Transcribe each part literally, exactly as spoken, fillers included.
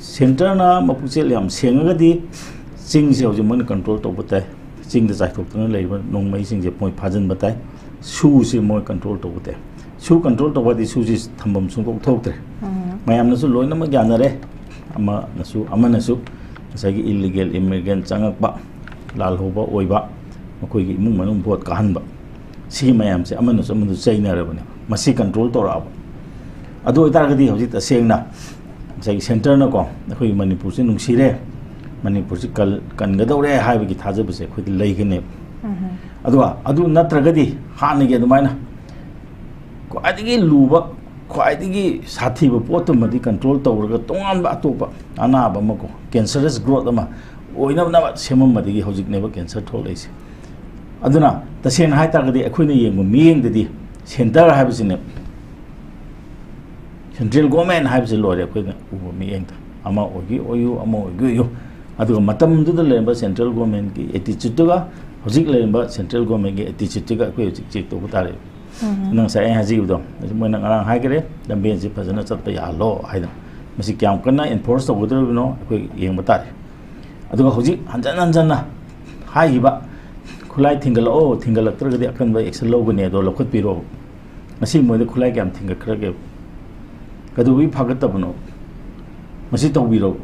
ꯁꯦꯟꯇꯔꯅ ꯃꯄꯨꯛꯆꯦꯜ ꯌꯥꯝ ꯁꯦꯡꯉꯒꯗꯤ ꯆꯤꯡꯁꯦ ꯍꯧꯖꯤꯛ ꯃꯣꯏꯅ ꯀꯟꯇ꯭ꯔꯣꯜ ꯇꯧꯕ ꯇꯥꯏ꯫ ꯆꯤꯡꯗ ꯆꯥꯏꯊꯣꯛꯇꯨꯅ ꯂꯩꯔꯤꯕ ꯅꯣꯡꯃꯩꯁꯤꯡꯁꯦ ꯃꯣꯏ ꯐꯥꯖꯤꯟꯕ ꯇꯥꯏ꯫ ꯁꯨꯁꯦ ꯃꯣꯏ ꯀꯟꯇ꯭ꯔꯣꯜ ꯇꯧꯕ ꯇꯥꯏ꯫ ꯁꯨ ꯀꯟꯇ꯭ꯔꯣꯜ ꯇꯧꯕꯗꯤ ꯁꯨꯁꯤ ꯊꯝꯐꯝ ꯁꯨꯡꯊꯣꯛ ꯊꯣꯛꯇ꯭ꯔꯦ꯫ ꯃꯌꯥꯝꯅꯁꯨ ꯂꯣꯏꯅꯃꯛ ꯌꯥꯅꯔꯦ꯫ ꯑꯃꯅꯁꯨ ꯑꯃꯅꯁꯨ ꯉꯁꯥꯏꯒꯤ ꯏꯜꯂꯤꯒꯦꯜ ꯏꯃꯤꯒ꯭ꯔꯦꯟ ꯆꯪꯉꯛꯄ, ꯂꯥꯜꯍꯧꯕ ꯑꯣꯏꯕ, ꯃꯈꯣꯏꯒꯤ ꯏꯃꯨꯡ ꯃꯅꯨꯡ ꯚꯣꯠ ꯀꯥꯍꯟꯕ, ꯁꯤꯒꯤ ꯃꯌꯥꯝꯁꯦ ꯑꯃꯅꯁꯨ ꯑꯃꯅꯁꯨ ꯆꯩꯅꯔꯕꯅꯦꯕ꯫ ꯃꯁꯤ ꯀꯟꯇ꯭ꯔꯣꯜ ꯇꯧꯔꯛꯑꯕ꯫ ꯑꯗꯨ ꯑꯣꯏꯇꯥꯔꯒꯗꯤ ꯍꯧꯖꯤꯛ ꯇꯁꯦꯡꯅ ꯉꯁꯥꯏꯒꯤ ꯁꯦꯟꯇꯔꯅꯀꯣ ꯑꯩꯈꯣꯏꯒꯤ ꯃꯅꯤꯄꯨꯔꯁꯦ ꯅꯨꯡꯁꯤꯔꯦ, ꯃꯅꯤꯄꯨꯔꯁꯤ ꯀꯜ-, ꯀꯟꯒꯗꯧꯔꯦ ꯍꯥꯏꯕꯒꯤ ꯊꯥꯖꯕꯁꯦ ꯑꯩꯈꯣꯏꯗ ꯂꯩꯒꯅꯦꯕ꯫ ꯑꯗꯨꯒ ꯑꯗꯨ ꯅꯠꯇ꯭ꯔꯒꯗꯤ ꯍꯥꯟꯅꯒꯤ ꯑꯗꯨꯃꯥꯏꯅ ꯈ꯭ꯋꯥꯏꯗꯒꯤ ꯂꯨꯕ, ꯈ꯭ꯋꯥꯏꯗꯒꯤ ꯁꯥꯊꯤꯕ ꯄꯣꯠꯇꯨꯃꯗꯤ ꯀꯟꯇ꯭ꯔꯣꯜ ꯇꯧꯔꯒ ꯇꯣꯉꯥꯟꯕ ꯑꯇꯣꯞꯄ ꯑꯅꯥꯕ ꯑꯃꯀꯣ, ꯀꯦꯟꯁꯔꯁ ꯒ꯭ꯔꯣꯠ ꯑꯃ ꯑꯣꯏꯅꯅꯕ ꯁꯦꯝꯃꯝꯕꯗꯒꯤ ꯍꯧꯖꯤꯛꯅꯦꯕ ꯀꯦꯟꯁꯔ ꯊꯣꯛꯂꯛꯏꯁꯦ꯫ ꯑꯗꯨꯅ ꯇꯁꯦꯡꯅ ꯍꯥꯏ ꯇꯥꯔꯒꯗꯤ ꯑꯩꯈꯣꯏꯅ ꯌꯦꯡꯕ ꯃꯤꯠꯌꯦꯡꯗꯗꯤ ꯁꯦꯟꯇꯔ ꯍꯥꯏꯕꯁꯤꯅꯦ, ꯁꯦꯟꯇ꯭ꯔꯦꯜ ꯒꯣꯔꯃꯦꯟ ꯍꯥꯏꯕꯁꯤ ꯂꯣꯏꯔꯦ ꯑꯩꯈꯣꯏꯅ ꯎꯕ ꯃꯤꯠꯌꯦꯡꯗ꯫ ꯑꯃ ꯑꯣꯏꯒꯦ ꯑꯣꯏꯌꯨ, ꯑꯃ ꯑꯣꯏꯒꯦ ꯑꯣꯏꯌꯨ꯫ ꯑꯗꯨꯒ ꯃꯇꯝꯗꯨꯗ ꯂꯩꯔꯝꯕ ꯁꯦꯟꯇ꯭ꯔꯦꯜ ꯒꯣꯔꯃꯦꯟꯒꯤ ꯑꯦꯇꯤꯆꯨꯠꯇꯨꯒ ꯍꯧꯖꯤꯛ ꯂꯩꯔꯝꯕ ꯁꯦꯟꯇ꯭ꯔꯦꯜ ꯒꯣꯔꯃꯦꯟꯒꯤ ꯑꯦꯇꯤꯆꯨꯠꯇꯨꯒ ꯑꯩꯈꯣꯏ ꯍꯧꯖꯤꯛ ꯆꯦꯛ ꯇꯧꯕ ꯇꯥꯔꯦ꯫ ꯅꯪ ꯉꯁꯥꯏ ꯑꯩꯅ ꯍꯥꯏꯖꯈꯤꯕꯗꯣ, ꯃꯣꯏꯅ ꯉꯔꯥꯡ ꯍꯥꯏꯈꯔꯦ, ꯂꯝꯕꯦꯟꯁꯤ ꯐꯖꯅ ꯆꯠꯄ ꯌꯥꯍꯜꯂꯣ ꯍꯥꯏꯗꯅ꯫ ꯃꯁꯤ ꯀꯌꯥꯝ ꯀꯟꯅ ꯑꯦꯟꯐꯣꯔꯁ ꯇꯧꯒꯗꯧꯔꯤꯕꯅꯣ ꯑꯩꯈꯣꯏ ꯌꯦꯡꯕ ꯇꯥꯔꯦ꯫ ꯑꯗꯨꯒ ꯍꯧꯖꯤꯛ ꯍꯟꯖꯟ ꯍꯟꯖꯟꯅ ꯍꯥꯏꯈꯤꯕ, "ꯈꯨꯠꯂꯥꯏ ꯊꯤꯡꯒꯠꯂꯛꯑꯣ, ꯊꯤꯡꯒꯠꯂꯛꯇ꯭ꯔꯒꯗꯤ ꯑꯀꯟꯕ ꯑꯦꯛꯁꯟ ꯂꯧꯒꯅꯤ, ꯑꯗꯣ ꯂꯧꯈꯠꯄꯤꯔꯣ"꯫ ꯉꯁꯤ ꯃꯣꯏꯗ ꯈꯨꯠꯂꯥꯏ ꯀꯌꯥꯝ ꯊꯤꯡꯒꯠꯈ꯭ꯔꯒꯦ? ꯀꯩꯗꯧꯕꯒꯤ ꯐꯥꯒꯠꯇꯕꯅꯣ? ꯃꯁꯤ ꯇꯧꯕꯤꯔꯣ꯫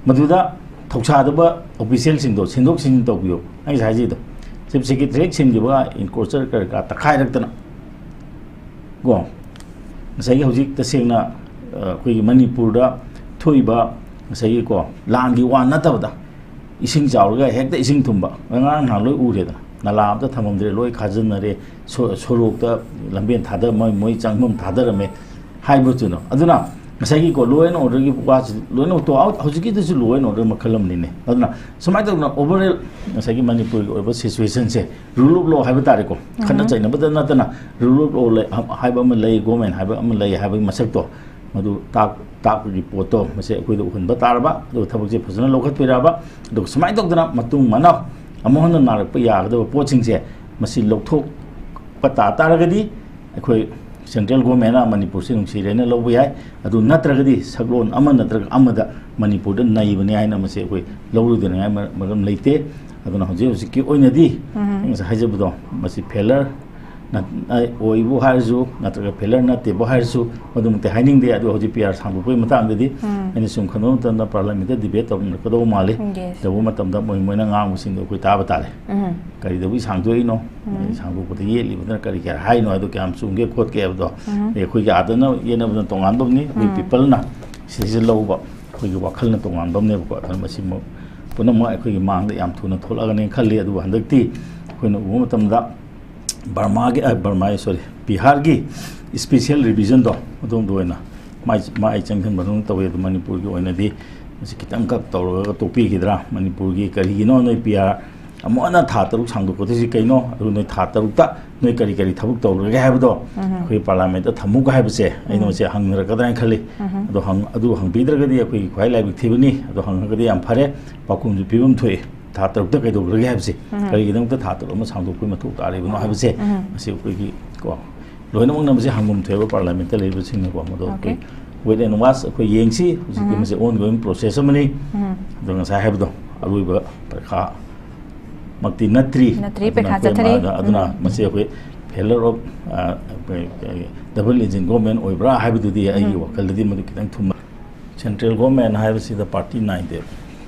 ꯃꯗꯨꯗ ꯊꯧꯁꯥꯗꯕ ꯑꯣꯐꯤꯁꯤꯌꯦꯜꯁꯤꯡꯗꯣ ꯁꯤꯟꯗꯣꯛ ꯁꯤꯟꯖꯤꯟ ꯇꯧꯕꯤꯌꯣ꯫ ꯑꯩ ꯉꯁꯥꯏ ꯍꯥꯏꯖꯩꯗꯣ, ꯆꯤꯐ ꯁꯦꯀ꯭ꯔꯦꯇꯔꯤ ꯍꯦꯛ ꯁꯤꯟꯈꯤꯕꯒ ꯏꯟꯀ꯭ꯔꯣꯆꯔ ꯀꯔꯤ ꯀꯔꯥ ꯇꯛꯈꯥꯏꯔꯛꯇꯅ ꯀꯣ, ꯉꯁꯥꯏꯒꯤ ꯍꯧꯖꯤꯛ ꯇꯁꯦꯡꯅ, ꯑ, ꯑꯩꯈꯣꯏꯒꯤ ꯃꯅꯤꯄꯨꯔꯗ ꯊꯣꯛꯏꯕ ꯉꯁꯥꯏꯒꯤ ꯀꯣ, ꯂꯥꯟꯒꯤ ꯋꯥ ꯅꯠꯇꯕꯗ, ꯏꯁꯤꯡ ꯆꯥꯎꯔꯒ ꯍꯦꯛꯇ ꯏꯁꯤꯡ ꯊꯨꯝꯕ, ꯉꯔꯥꯡ ꯅꯍꯥꯟ ꯂꯣꯏ ꯎꯔꯦꯗꯅ, ꯅꯂꯥ ꯑꯝꯇ ꯊꯝꯃꯝꯗ꯭ꯔꯦ, ꯂꯣꯏ ꯈꯥꯖꯤꯟꯅꯔꯦ, ꯁꯣ-, ꯁꯣꯔꯣꯛꯇ ꯂꯝꯕꯦꯟ ꯊꯥꯗ-, ꯃꯣꯏ, ꯃꯣꯏ ꯆꯪꯐꯝ ꯊꯥꯗꯔꯝꯃꯦ ꯍꯥꯏꯕꯗꯨꯅ꯫ ꯑꯗꯨꯅ ꯉꯁꯥꯏꯒꯤ ꯀꯣ, law and orderꯒꯤ ꯋꯥꯁꯤ ꯂꯣꯏꯅꯃꯛ ꯇꯣꯛ out, ꯍꯧꯖꯤꯛꯀꯤꯗꯨꯁꯨ law and order ꯃꯈꯜ ꯑꯃꯅꯤꯅꯦ꯫ ꯑꯗꯨꯅ ꯁꯨꯃꯥꯏꯅ ꯇꯧꯗꯅ overall ꯉꯁꯥꯏꯒꯤ ꯃꯅꯤꯄꯨꯔꯒꯤ ꯑꯣꯏꯕ situationꯁꯦ, rule of law ꯍꯥꯏꯕ ꯇꯥꯔꯦꯀꯣ, ꯈꯠꯅ ꯆꯩꯅꯕꯗ ꯅꯠꯇꯅ rule of law ꯂꯩ ꯍꯥꯏꯕ ꯑꯃ ꯂꯩ, ꯒꯣꯔꯃꯦꯟ ꯍꯥꯏꯕ ꯑꯃ ꯂꯩ ꯍꯥꯏꯕꯒꯤ ꯃꯁꯛꯇꯣ, ꯃꯗꯨ ꯇꯥꯛ-, ꯇꯥꯛꯄꯒꯤ ꯄꯣꯠꯇꯣ ꯃꯁꯤ ꯑꯩꯈꯣꯏꯗ ꯎꯍꯟꯕ ꯇꯥꯔꯕ, ꯑꯗꯨꯒ ꯊꯕꯛꯁꯦ ꯐꯖꯅ ꯂꯧꯈꯠꯄꯤꯔꯛꯑꯕ, ꯑꯗꯨꯒ ꯁꯨꯃꯥꯏꯅ ꯇꯧꯗꯅ ꯃꯇꯨꯡ ꯃꯅꯥꯎ ꯑꯃꯨꯛ ꯍꯟꯅ ꯅꯥꯔꯛꯄ ꯌꯥꯒꯗꯕ ꯄꯣꯠꯁꯤꯡꯁꯦ ꯃꯁꯤ ꯂꯧꯊꯣꯛꯄ ꯇꯥ ꯇꯥꯔꯒꯗꯤ ꯑꯩꯈꯣꯏ ꯁꯦꯟꯇ꯭ꯔꯦꯜ ꯒꯣꯔꯃꯦꯟꯅ ꯃꯅꯤꯄꯨꯔꯁꯦ ꯅꯨꯡꯁꯤꯔꯦꯅ ꯂꯧꯕ ꯌꯥꯏ꯫ ꯑꯗꯨ ꯅꯠꯇ꯭ꯔꯒꯗꯤ ꯁꯛꯂꯣꯟ ꯑꯃ ꯅꯠꯇ꯭ꯔꯒ ꯑꯃꯗ ꯃꯅꯤꯄꯨꯔꯗ ꯅꯩꯕꯅꯤ ꯍꯥꯏꯅ ꯃꯁꯤ ꯑꯩꯈꯣꯏ ꯂꯧꯔꯨꯗꯅꯤꯡꯉꯥꯏ ꯃꯔꯝ ꯂꯩꯇꯦ꯫ ꯑꯗꯨꯅ ꯍꯧꯖꯤꯛ ꯍꯧꯖꯤꯛꯀꯤ ꯑꯣꯏꯅꯗꯤ ꯉꯁꯥꯏ ꯍꯥꯏꯖꯕꯗꯣ, ꯃꯁꯤ ꯐꯦꯂꯔ ꯑꯣꯏꯕꯨ ꯍꯥꯏꯔꯁꯨ ꯅꯠꯇ꯭ꯔꯒ ꯐꯦꯂꯔ ꯅꯠꯇꯦꯕꯨ ꯍꯥꯏꯔꯁꯨ, ꯃꯗꯨꯃꯛꯇꯤ ꯍꯥꯏꯅꯤꯡꯗꯦ꯫ ꯑꯗꯨ ꯍꯧꯖꯤꯛ ꯄꯤ ꯑꯥꯔ ꯁꯥꯡꯗꯣꯛꯄꯒꯤ ꯃꯇꯥꯡꯗꯗꯤ ꯑꯩꯅ ꯁꯨꯝ ꯈꯟꯕ ꯃꯇꯝꯗ ꯄꯥꯔꯂꯥꯃꯦꯟꯇ ꯗꯤꯕꯦꯠ ꯇꯧꯅꯔꯛꯀꯗꯧꯕ ꯃꯥꯜꯂꯤ꯫ ꯇꯧꯕ ꯃꯇꯝꯗ ꯃꯣꯏ, ꯃꯣꯏꯅ ꯉꯥꯡꯕꯁꯤꯡꯗꯣ ꯑꯩꯈꯣꯏ ꯇꯥꯕ ꯇꯥꯔꯦ꯫ ꯀꯔꯤꯗꯧꯕꯩ ꯁꯥꯡꯗꯣꯛꯏꯅꯣ? ꯁꯥꯡꯗꯣꯛꯄꯗ ꯌꯦꯠꯂꯤꯕꯗꯨꯅ ꯀꯔꯤ ꯀꯔꯤ ꯍꯥꯏꯅꯣ ꯍꯥꯏꯗꯣ, ꯀꯌꯥꯝ ꯆꯨꯝꯒꯦ ꯈꯣꯠꯀꯦ ꯍꯥꯏꯕꯗꯣ꯫ ꯑꯗꯩ ꯑꯩꯈꯣꯏꯒꯤ ꯑꯥꯗꯅ ꯌꯦꯠꯅꯕꯗꯨꯅ ꯇꯣꯉꯥꯟꯕ ꯑꯃꯅꯤ, ꯑꯩꯈꯣꯏ ꯄꯤꯄꯜꯅ ꯁꯤꯗꯩꯁꯤꯗ ꯂꯧꯕ ꯑꯩꯈꯣꯏꯒꯤ ꯋꯥꯈꯜꯅ ꯇꯣꯉꯥꯟꯕ ꯑꯃꯅꯦꯕꯀꯣ꯫ ꯑꯗꯨꯅ ꯃꯁꯤꯃꯛ ꯄꯨꯝꯅꯃꯛ ꯑꯩꯈꯣꯏꯒꯤ ꯃꯥꯡꯗ ꯌꯥꯝ ꯊꯨꯅ ꯊꯣꯛꯂꯛꯑꯒꯅꯤ ꯈꯜꯂꯤ꯫ ꯑꯗꯨꯕꯨ ꯍꯟꯗꯛꯇꯤ ꯑꯩꯈꯣꯏꯅ ꯎꯕ ꯃꯇꯝꯗ ꯕꯔꯃꯥꯒꯤ, ꯑ, ꯕꯔꯃꯥꯒꯤ, ꯁꯣꯔꯤ, ꯕꯤꯍꯥꯔꯒꯤ ꯏꯁꯄꯤꯁꯦꯜ ꯔꯤꯚꯤꯖꯟꯗꯣ, ꯑꯗꯣꯝꯗ ꯑꯣꯏꯅ ꯃꯥꯏ, ꯃꯥꯏ ꯆꯪꯁꯤꯟꯕꯗꯧꯅ ꯇꯧꯋꯤ꯫ ꯑꯗꯨ ꯃꯅꯤꯄꯨꯔꯒꯤ ꯑꯣꯏꯅꯗꯤ ꯃꯁꯤ ꯈꯤꯇꯪꯈꯛ ꯇꯧꯔꯒ ꯇꯣꯛꯄꯤꯈꯤꯗ꯭ꯔꯥ? ꯃꯅꯤꯄꯨꯔꯒꯤ ꯀꯔꯤꯒꯤꯅꯣ ꯅꯣꯏ ꯄꯤ ꯑꯥꯔ ꯑꯃꯨꯛ ꯍꯟꯅ ꯊꯥ ꯇꯔꯨꯛ ꯁꯥꯡꯗꯣꯛꯀꯗꯣꯏꯁꯤ ꯀꯩꯅꯣ? ꯑꯗꯨ ꯅꯣꯏ ꯊꯥ ꯇꯔꯨꯛꯇ ꯅꯣꯏ ꯀꯔꯤ ꯀꯔꯤ ꯊꯕꯛ ꯇꯧꯈ꯭ꯔꯒꯦ ꯍꯥꯏꯕꯗꯣ ꯑꯩꯈꯣꯏ ꯄꯥꯔꯂꯥꯃꯦꯟꯇ ꯊꯝꯃꯨꯒ ꯍꯥꯏꯕꯁꯦ ꯑꯩꯅ ꯃꯁꯤ ꯍꯪꯅꯔꯛꯀꯗ꯭ꯔꯥ ꯍꯥꯏꯅ ꯈꯜꯂꯤ꯫ ꯑꯗꯣ ꯍꯪ-, ꯑꯗꯨ ꯍꯪꯕꯤꯗ꯭ꯔꯒꯗꯤ ꯑꯩꯈꯣꯏꯒꯤ ꯈ꯭ꯋꯥꯏ ꯂꯥꯏꯕꯛ ꯊꯤꯕꯅꯤ꯫ ꯑꯗꯣ ꯍꯪꯉꯒꯗꯤ ꯌꯥꯝ ꯐꯔꯦ꯫ ꯄꯥꯎꯈꯨꯝꯁꯨ ꯄꯤꯐꯝ ꯊꯣꯛꯏ꯫ ꯊꯥ ꯇꯔꯨꯛꯇ ꯀꯩꯗꯧꯈ꯭ꯔꯒꯦ ꯍꯥꯏꯕꯁꯦ, ꯀꯔꯤꯒꯤꯗꯃꯛꯇ ꯊꯥ ꯇꯔꯨꯛ ꯑꯃ ꯁꯥꯡꯗꯣꯛꯄꯒꯤ ꯃꯊꯧ ꯇꯥꯔꯤꯕꯅꯣ ꯍꯥꯏꯕꯁꯦ, ꯃꯁꯤ ꯑꯩꯈꯣꯏꯒꯤ, ꯀꯣ, ꯂꯣꯏꯅꯃꯛꯅ ꯃꯁꯤ ꯍꯪꯐꯝ ꯊꯣꯛꯑꯦꯕ ꯄꯥꯔꯂꯥꯃꯦꯟꯇ ꯂꯩꯔꯤꯕꯁꯤꯡꯅꯀꯣ꯫ ꯃꯗꯣ ꯑꯩꯈꯣꯏ wait and watch ꯑꯩꯈꯣꯏ ꯌꯦꯡꯁꯤ꯫ ꯍꯧꯖꯤꯛꯇꯤ ꯃꯁꯤ ongoing process ꯑꯃꯅꯤ꯫ ꯑꯗꯣ ꯉꯁꯥꯏ ꯍꯥꯏꯕꯗꯣ, ꯑꯔꯣꯏꯕ ꯄꯔꯤꯈꯥ ꯃꯛꯇꯤ ꯅꯠꯇ꯭ꯔꯤ꯫ ꯅꯠꯇ꯭ꯔꯤ, ꯑꯗꯨꯅ ꯄꯔꯤꯈꯥ ꯑꯩꯈꯣꯏ ꯆꯠꯊꯔꯤ꯫ ꯃꯥꯗ-, ꯑꯗꯨꯅ ꯃꯁꯤ ꯑꯩꯈꯣꯏ failure of, ꯑ, double engine government ꯑꯣꯏꯕ꯭ꯔꯥ ꯍꯥꯏꯕꯗꯨꯗꯤ ꯑꯩꯒꯤ ꯋꯥꯈꯜꯗꯗꯤ ꯃꯗꯨ ꯈꯤꯇꯪ ꯊꯨꯝ-, ꯁꯦꯟꯇ꯭ꯔꯦꯜ ꯒꯣꯔꯃꯦꯟ ꯍꯥꯏꯕꯁꯤꯗ ꯄꯥꯔꯇꯤ ꯅꯥꯏꯗꯦ꯫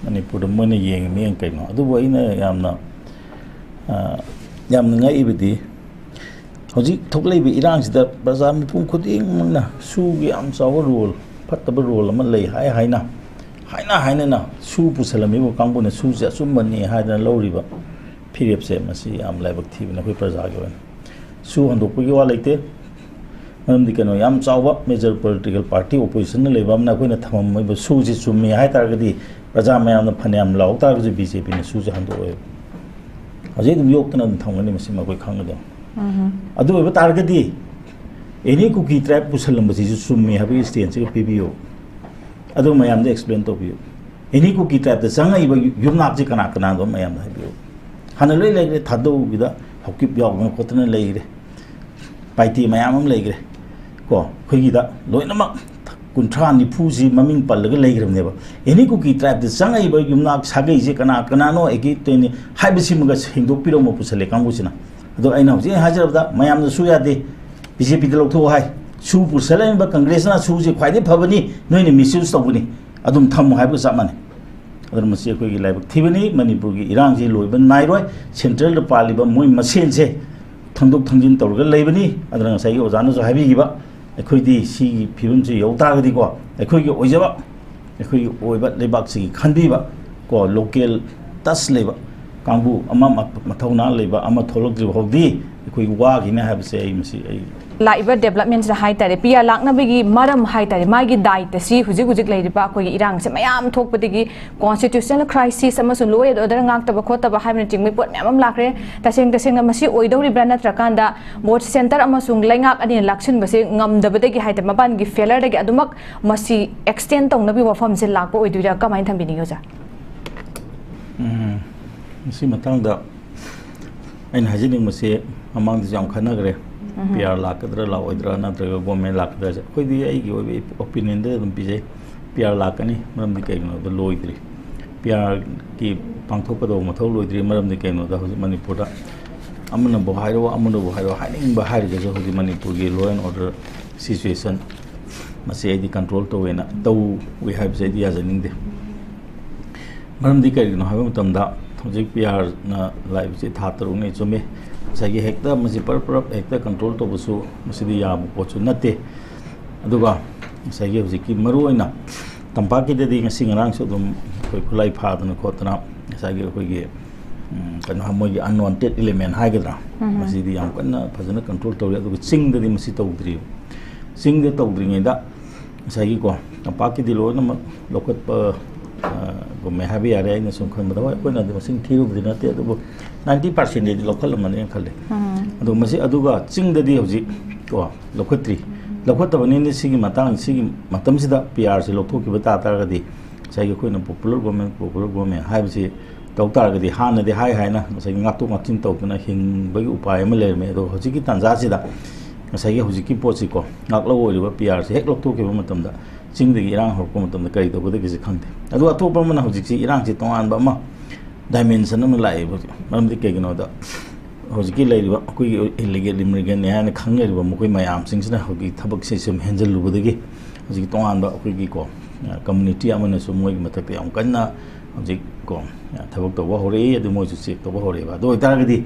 ꯃꯅꯤꯄꯨꯔꯗ ꯃꯣꯏꯅ ꯌꯦꯡꯉꯤ ꯃꯤꯠꯌꯦꯡ ꯀꯩꯅꯣ? ꯑꯗꯨꯕꯨ ꯑꯩꯅ ꯌꯥꯝꯅ, ꯑ, ꯌꯥꯝꯅ ꯉꯛꯏꯕꯗꯤ, ꯍꯧꯖꯤꯛ ꯊꯣꯛꯂꯛꯏꯕ ꯏꯔꯥꯡꯁꯤꯗ ꯄ꯭ꯔꯖꯥ ꯃꯤꯄꯨꯝ ꯈꯨꯗꯤꯡꯃꯛꯅ ꯁꯨꯒꯤ ꯌꯥꯝ ꯆꯥꯎꯕ ꯔꯣꯜ, ꯐꯠꯇꯕ ꯔꯣꯜ ꯑꯃ ꯂꯩ ꯍꯥꯏ ꯍꯥꯏꯅ, ꯍꯥꯏꯅ ꯍꯥꯏꯅꯅ ꯁꯨ ꯄꯨꯁꯜꯂꯝꯃꯤꯕ ꯀꯥꯡꯕꯨꯅ ꯁꯨꯁꯦ ꯑꯆꯨꯝꯕꯅꯤ ꯍꯥꯏꯗꯅ ꯂꯧꯔꯤꯕ ꯐꯤꯔꯦꯞꯁꯦ, ꯃꯁꯤ ꯌꯥꯝ ꯂꯥꯏꯕꯛ ꯊꯤꯕꯅꯤ ꯑꯩꯈꯣꯏ ꯄ꯭ꯔꯖꯥꯒꯤ ꯑꯣꯏꯅ꯫ ꯁꯨ ꯍꯟꯗꯣꯛꯄꯒꯤ ꯋꯥ ꯂꯩꯇꯦ, ꯃꯔꯝꯗꯤ ꯀꯩꯅꯣ, ꯌꯥꯝ ꯆꯥꯎꯕ major political party oppositionꯗ ꯂꯩꯕ ꯑꯃꯅ ꯑꯩꯈꯣꯏꯅ ꯊꯝꯃꯝꯃꯤꯕ ꯁꯨꯁꯦ ꯆꯨꯝꯃꯤ ꯍꯥꯏ ꯇꯥꯔꯒꯗꯤ, ꯄ꯭ꯔꯖꯥ ꯃꯌꯥꯝꯅ ꯐꯅꯌꯥꯝ ꯂꯥꯎ ꯇꯥꯔꯒꯁꯨ ꯕꯤ ꯖꯦ ꯄꯤꯅ ꯁꯨꯁꯦ ꯍꯟꯗꯣꯛꯑꯣꯏꯕ꯫ ꯍꯧꯖꯤꯛ ꯑꯗꯨꯝ ꯌꯣꯛꯇꯅ ꯑꯗꯨꯝ ꯊꯝꯒꯅꯤ, ꯃꯁꯤꯃ ꯑꯩꯈꯣꯏ ꯈꯪꯒꯗꯕꯅꯤ꯫ ꯑꯗꯨ ꯑꯣꯏꯕ ꯇꯥꯔꯒꯗꯤ, any ꯀꯨꯀꯤ tribe ꯄꯨꯁꯜꯂꯝꯕꯁꯤꯁꯨ ꯆꯨꯝꯃꯤ ꯍꯥꯏꯕꯒꯤ stand ꯁꯤꯒ ꯄꯤꯕꯤꯌꯨ, ꯑꯗꯨ ꯃꯌꯥꯝꯗ explain ꯇꯧꯕꯤꯌꯨ꯫ Any ꯀꯨꯀꯤ tribeꯇ ꯆꯪꯉꯛꯏꯕ ꯌꯨꯝꯅꯥꯛꯁꯦ ꯀꯅꯥ ꯀꯅꯥꯅꯣ ꯃꯌꯥꯝꯗ ꯍꯥꯏꯕꯤꯌꯨ꯫ ꯍꯥꯟꯅ ꯂꯣꯏ ꯂꯩꯈ꯭ꯔꯦ, ꯊꯥꯗꯧꯒꯤꯗ ꯍꯧꯀꯤꯞ ꯌꯥꯎꯗꯅ ꯈꯣꯠꯇꯅ ꯂꯩꯈ꯭ꯔꯦ꯫ ꯄꯥꯏꯇꯦ ꯃꯌꯥꯝ ꯑꯃ ꯂꯩꯈ꯭ꯔꯦ꯫ ꯀꯣ, ꯑꯩꯈꯣꯏꯒꯤꯗ ꯂꯣꯏꯅꯃꯛ ꯀꯨꯟꯊ꯭ꯔꯥ ꯅꯤꯐꯨꯁꯤ ꯃꯃꯤꯡ ꯄꯜꯂꯒ ꯂꯩꯈ꯭ꯔꯕꯅꯦꯕ꯫ ꯑꯦꯅꯤ ꯀꯨꯀꯤ ꯇ꯭ꯔꯥꯏꯕꯇ ꯆꯪꯉꯛꯏꯕ ꯌꯨꯝꯅꯥꯛ ꯁꯥꯒꯩꯁꯦ ꯀꯅꯥ ꯀꯅꯥꯅꯣ, ꯑꯦꯀꯤ ꯇꯣꯏꯅꯤ ꯍꯥꯏꯕꯁꯤꯃꯒ ꯁꯦꯡꯗꯣꯛꯄꯤꯔꯝꯃꯣ ꯄꯨꯁꯜꯂꯦ ꯀꯥꯡꯕꯨꯁꯤꯅ꯫ ꯑꯗꯣ ꯑꯩꯅ ꯍꯧꯖꯤꯛ ꯍꯥꯏꯖꯔꯕꯗ ꯃꯌꯥꯝꯅ ꯁꯨ ꯌꯥꯗꯦ, ꯕꯤ ꯖꯦ ꯄꯤꯗ ꯂꯧꯊꯣꯛꯑꯣ ꯍꯥꯏ꯫ ꯁꯨ ꯄꯨꯁꯜꯂꯛꯏꯕ ꯀꯪꯒ꯭ꯔꯦꯁꯅ ꯁꯨꯁꯦ ꯈ꯭ꯋꯥꯏꯗꯒꯤ ꯐꯕꯅꯤ, ꯅꯣꯏꯅ ꯃꯤꯁꯌꯨꯁ ꯇꯧꯕꯅꯤ, ꯑꯗꯨꯝ ꯊꯝꯃꯨ ꯍꯥꯏꯕꯒ ꯆꯞ ꯃꯥꯟꯅꯩ꯫ ꯑꯗꯨꯅ ꯃꯁꯤ ꯑꯩꯈꯣꯏꯒꯤ ꯂꯥꯏꯕꯛ ꯊꯤꯕꯅꯤ꯫ ꯃꯅꯤꯄꯨꯔꯒꯤ ꯏꯔꯥꯡꯁꯤ ꯂꯣꯏꯕ ꯅꯥꯏꯔꯣꯏ꯫ ꯁꯦꯟꯇ꯭ꯔꯦꯜꯗ ꯄꯥꯜꯂꯤꯕ ꯃꯣꯏ ꯃꯁꯦꯟꯁꯦ ꯊꯥꯡꯗꯣꯛ ꯊꯥꯡꯖꯤꯟ ꯇꯧꯔꯒ ꯂꯩꯕꯅꯤ꯫ ꯑꯗꯨꯅ ꯉꯁꯥꯏꯒꯤ ꯑꯣꯖꯥꯅꯁꯨ ꯍꯥꯏꯕꯤꯈꯤꯕ, ꯑꯩꯈꯣꯏꯗꯤ ꯁꯤꯒꯤ ꯐꯤꯕꯝꯁꯤ ꯌꯧ ꯇꯥꯔꯒꯗꯤꯀꯣ, ꯑꯩꯈꯣꯏꯒꯤ ꯑꯣꯏꯖꯕ, ꯑꯩꯈꯣꯏꯒꯤ ꯑꯣꯏꯕ ꯂꯩꯕꯥꯛꯁꯤꯒꯤ ꯈꯟꯕꯤꯕ ꯀꯣ, ꯂꯣꯀꯦꯜ ꯇꯁ ꯂꯩꯕ ꯀꯥꯡꯕꯨ ꯑꯃ, ꯃ-, ꯃꯊꯧꯅꯥ ꯂꯩꯕ ꯑꯃ ꯊꯣꯛꯂꯛꯇ꯭ꯔꯤꯕ ꯐꯥꯎꯗꯤ ꯑꯩꯈꯣꯏ ꯋꯥꯈꯤꯅꯤ ꯍꯥꯏꯕꯁꯦ ꯑꯩ ꯃꯁꯤ ꯑꯩ ꯂꯥꯛꯏꯕ ꯗꯦꯕꯂꯞꯃꯦꯟꯁꯤꯗ ꯍꯥꯏ ꯇꯥꯔꯦ, ꯄꯤ ꯑꯥꯔ ꯂꯥꯛꯅꯕꯒꯤ ꯃꯔꯝ ꯍꯥꯏ ꯇꯥꯔꯦ, ꯃꯥꯒꯤ ꯗꯥꯏꯇ ꯁꯤ ꯍꯧꯖꯤꯛ ꯍꯧꯖꯤꯛ ꯂꯩꯔꯤꯕ ꯑꯩꯈꯣꯏꯒꯤ ꯏꯔꯥꯡꯁꯦ ꯃꯌꯥꯝ ꯊꯣꯛꯄꯗꯒꯤ constitutional crisis ꯑꯃꯁꯨꯡ law and order ꯉꯥꯛꯇꯕ ꯈꯣꯠꯇꯕ ꯍꯥꯏꯕꯅꯆꯤꯡꯕ ꯄꯣꯠ ꯃꯌꯥꯝ ꯑꯃ ꯂꯥꯛꯈ꯭ꯔꯦ꯫ ꯇꯁꯦꯡ ꯇꯁꯦꯡꯅ ꯃꯁꯤ ꯑꯣꯏꯗꯧꯔꯤꯕ꯭ꯔꯥ, ꯅꯠꯇ꯭ꯔꯀꯥꯟꯗ vote centre ꯑꯃꯁꯨꯡ ꯂꯩꯉꯥꯛ ꯑꯅꯤꯅ ꯂꯥꯛꯁꯤꯟꯕꯁꯦ ꯉꯝꯗꯕꯗꯒꯤ ꯍꯥꯏ ꯇꯥꯔꯦ, ꯃꯕꯥꯟꯒꯤ failure ꯗꯒꯤ ꯑꯗꯨꯃꯛ ꯃꯁꯤ extend ꯇꯧꯅꯕꯒꯤ ꯋꯥꯐꯝꯁꯦ ꯂꯥꯛꯄ ꯑꯣꯏꯗꯣꯏꯔꯥ? ꯀꯃꯥꯏꯅ ꯊꯝꯕꯤꯅꯤꯡꯉꯤ ꯑꯣꯖꯥ? ꯎꯝ, ꯃꯁꯤ ꯃꯇꯥꯡꯗ ꯑꯩꯅ ꯍꯥꯏꯖꯅꯤꯡꯕꯁꯦ, ꯃꯃꯥꯡꯗꯁꯨ ꯌꯥꯝ ꯈꯟꯅꯈ꯭ꯔꯦ, ꯎꯝ꯫ ꯄꯤ ꯑꯥꯔ ꯂꯥꯛꯀꯗ꯭ꯔꯥ ꯂꯥꯛꯑꯣꯏꯗ꯭ꯔꯥ, ꯅꯠꯇ꯭ꯔꯒ ꯒꯣꯔꯃꯦꯟ ꯂꯥꯛꯀꯗ꯭ꯔꯥ ꯍꯥꯏꯁꯦ꯫ ꯑꯩꯈꯣꯏꯗꯤ ꯑꯩꯒꯤ ꯑꯣꯏꯕ ꯑꯣꯄꯤꯅꯤꯌꯟꯗ ꯑꯗꯨꯝ ꯄꯤꯖꯩ, ꯄꯤ ꯑꯥꯔ ꯂꯥꯛꯀꯅꯤ꯫ ꯃꯔꯝꯗꯤ ꯀꯩꯒꯤꯅꯣꯗ ꯂꯣꯏꯗ꯭ꯔꯤ, ꯄꯤ ꯑꯥꯔꯒꯤ ꯄꯥꯡꯊꯣꯛꯀꯗꯧꯕ ꯃꯊꯧ ꯂꯣꯏꯗ꯭ꯔꯤ꯫ ꯃꯔꯝꯗꯤ ꯀꯩꯅꯣꯗ ꯍꯧꯖꯤꯛ ꯃꯅꯤꯄꯨꯔꯗ ꯑꯃꯅꯕꯨ ꯍꯥꯏꯔꯣ, ꯑꯃꯅꯕꯨ ꯍꯥꯏꯔꯣ, ꯍꯥꯏꯅꯤꯡꯕ ꯍꯥꯏꯔꯒꯁꯨ ꯍꯧꯖꯤꯛ ꯃꯅꯤꯄꯨꯔꯒꯤ law and order situation ꯃꯁꯤ ꯑꯩꯗꯤ ꯀꯟꯇ꯭ꯔꯣꯜ ꯇꯧꯋꯦꯅ, ꯇꯧꯏ ꯍꯥꯏꯕꯁꯦ ꯑꯩꯗꯤ ꯌꯥꯖꯅꯤꯡꯗꯦ꯫ ꯃꯔꯝꯗꯤ ꯀꯔꯤꯒꯤꯅꯣ ꯍꯥꯏꯕ ꯃꯇꯝꯗ, ꯍꯧꯖꯤꯛ ꯄꯤ ꯑꯥꯔꯅ ꯂꯥꯛꯏꯕꯁꯤ ꯊꯥ ꯇꯔꯨꯛꯅꯤ, ꯆꯨꯝꯃꯤ꯫ ꯉꯁꯥꯏꯒꯤ ꯍꯦꯛꯇ ꯃꯁꯤ ꯄꯔꯞ ꯄꯔꯞ ꯍꯦꯛꯇ ꯀꯟꯇ꯭ꯔꯣꯜ ꯇꯧꯕꯁꯨ ꯃꯁꯤꯗꯤ ꯌꯥꯕ ꯄꯣꯠꯁꯨ ꯅꯠꯇꯦ꯫ ꯑꯗꯨꯒ ꯉꯁꯥꯏꯒꯤ ꯍꯧꯖꯤꯛꯀꯤ ꯃꯔꯨꯑꯣꯏꯅ ꯇꯝꯄꯥꯛꯀꯤꯗꯗꯤ ꯉꯁꯤ ꯉꯔꯥꯡꯁꯨ ꯑꯗꯨꯝ ꯑꯩꯈꯣꯏ ꯈꯨꯠꯂꯥꯏ ꯐꯥꯗꯅ ꯈꯣꯠꯇꯅ ꯉꯁꯥꯏꯒꯤ ꯑꯩꯈꯣꯏꯒꯤ, ꯎꯝ, ꯀꯩꯅꯣ, ꯃꯣꯏꯒꯤ unwanted element ꯍꯥꯏꯒꯗ꯭ꯔꯥ, ꯎꯝ꯫ ꯃꯁꯤꯗꯤ ꯌꯥꯝ ꯀꯟꯅ ꯐꯖꯅ ꯀꯟꯇ꯭ꯔꯣꯜ ꯇꯧꯔꯤ꯫ ꯑꯗꯨꯒ ꯆꯤꯡꯗꯗꯤ ꯃꯁꯤ ꯇꯧꯗ꯭ꯔꯤꯕ꯫ ꯆꯤꯡꯗ ꯇꯧꯗ꯭ꯔꯤꯉꯩꯗ ꯉꯁꯥꯏꯒꯤꯀꯣ, ꯇꯝꯄꯥꯛꯀꯤꯗꯤ ꯂꯣꯏꯅꯃꯛ ꯂꯧꯈꯠꯄ, ꯑ, ꯒꯨꯝꯃꯦ ꯍꯥꯏꯕ ꯌꯥꯔꯦ꯫ ꯑꯩꯅ ꯁꯨꯝ ꯈꯟꯕꯗ, ꯍꯣꯏ, ꯑꯩꯈꯣꯏꯅꯗꯤ ꯃꯁꯤꯡ ꯊꯤꯔꯨꯕꯗꯤ ꯅꯠꯇꯦ, ꯑꯗꯨꯕꯨ ninety percent ꯗꯤ ꯂꯧꯈꯠꯂꯝꯃꯅꯤꯅ ꯈꯜꯂꯦ꯫ ꯎꯝ꯫ ꯑꯗꯣ ꯃꯁꯤ, ꯑꯗꯨꯒ ꯆꯤꯡꯗꯗꯤ ꯍꯧꯖꯤꯛ ꯀꯣ, ꯂꯧꯈꯠꯇ꯭ꯔꯤ꯫ ꯂꯧꯈꯠꯇꯕꯅꯤꯅ ꯁꯤꯒꯤ ꯃꯇꯥꯡ, ꯁꯤꯒꯤ ꯃꯇꯝꯁꯤꯗ ꯄꯤ ꯑꯥꯔꯁꯤ ꯂꯧꯊꯣꯛꯈꯤꯕ ꯇꯥ ꯇꯥꯔꯒꯗꯤ, ꯉꯁꯥꯏꯒꯤ ꯑꯩꯈꯣꯏꯅ popular government, popular government ꯍꯥꯏꯕꯁꯤ ꯇꯧ ꯇꯥꯔꯒꯗꯤ, ꯍꯥꯟꯅꯗꯤ ꯍꯥꯏ ꯍꯥꯏꯅ ꯉꯁꯥꯏꯒꯤ ꯉꯥꯛꯊꯣꯛ ꯉꯥꯛꯁꯤꯟ ꯇꯧꯗꯅ ꯍꯤꯡꯕꯒꯤ ꯎꯄꯥꯏ ꯑꯃ ꯂꯩꯔꯝꯃꯦ꯫ ꯑꯗꯣ ꯍꯧꯖꯤꯛꯀꯤ ꯇꯥꯟꯖꯥꯁꯤꯗ ꯉꯁꯥꯏꯒꯤ ꯍꯧꯖꯤꯛꯀꯤ ꯄꯣꯠꯁꯤꯀꯣ, ꯉꯥꯛꯂꯧ ꯑꯣꯏꯔꯤꯕ ꯄꯤ ꯑꯥꯔꯁꯤ ꯍꯦꯛ ꯂꯧꯊꯣꯛꯈꯤꯕ ꯃꯇꯝꯗ, ꯆꯤꯡꯗꯒꯤ ꯏꯔꯥꯡ ꯍꯧꯔꯛꯄ ꯃꯇꯝꯗ ꯀꯔꯤ ꯇꯧꯒꯗꯒꯦꯁꯦ ꯈꯪꯗꯦ꯫ ꯑꯗꯨꯒ ꯑꯇꯣꯞꯄ ꯑꯃꯅ, ꯍꯧꯖꯤꯛꯁꯤ ꯏꯔꯥꯡꯁꯤ ꯇꯣꯉꯥꯟꯕ ꯑꯃ ꯗꯥꯏꯃꯦꯟꯁꯟ ꯑꯃ ꯂꯥꯛꯑꯦꯕ ꯍꯧꯖꯤꯛ꯫ ꯃꯔꯝꯗꯤ ꯀꯩꯒꯤꯅꯣꯗ, ꯍꯧꯖꯤꯛꯀꯤ ꯂꯩꯔꯤꯕ ꯑꯩꯈꯣꯏꯒꯤ ꯏꯂꯤꯒꯦꯜ ꯏꯃꯤꯒ꯭ꯔꯦꯟꯅꯤ ꯍꯥꯏꯅ ꯈꯪꯅꯔꯤꯕ ꯃꯈꯣꯏ ꯃꯌꯥꯝꯁꯤꯡꯁꯤꯅ ꯍꯧꯖꯤꯛ ꯊꯕꯛꯁꯦ ꯁꯨꯝ ꯍꯦꯟꯖꯜꯂꯨꯕꯗꯒꯤ, ꯍꯧꯖꯤꯛꯀꯤ ꯇꯣꯉꯥꯟꯕ ꯑꯩꯈꯣꯏꯒꯤꯀꯣ, ꯀꯝꯃꯨꯅꯤꯇꯤ ꯑꯃꯅꯁꯨ ꯃꯣꯏꯒꯤ ꯃꯊꯛꯇ ꯌꯥꯝ ꯀꯟꯅ ꯍꯧꯖꯤꯛ ꯀꯣ, ꯊꯕꯛ ꯇꯧꯕ ꯍꯧꯔꯛꯏ, ꯑꯗꯨ ꯃꯣꯏꯁꯨ ꯆꯦꯛ ꯇꯧꯕ ꯍꯧꯔꯛꯑꯦꯕ꯫ ꯑꯗꯨ ꯑꯣꯏꯇꯥꯔꯒꯗꯤ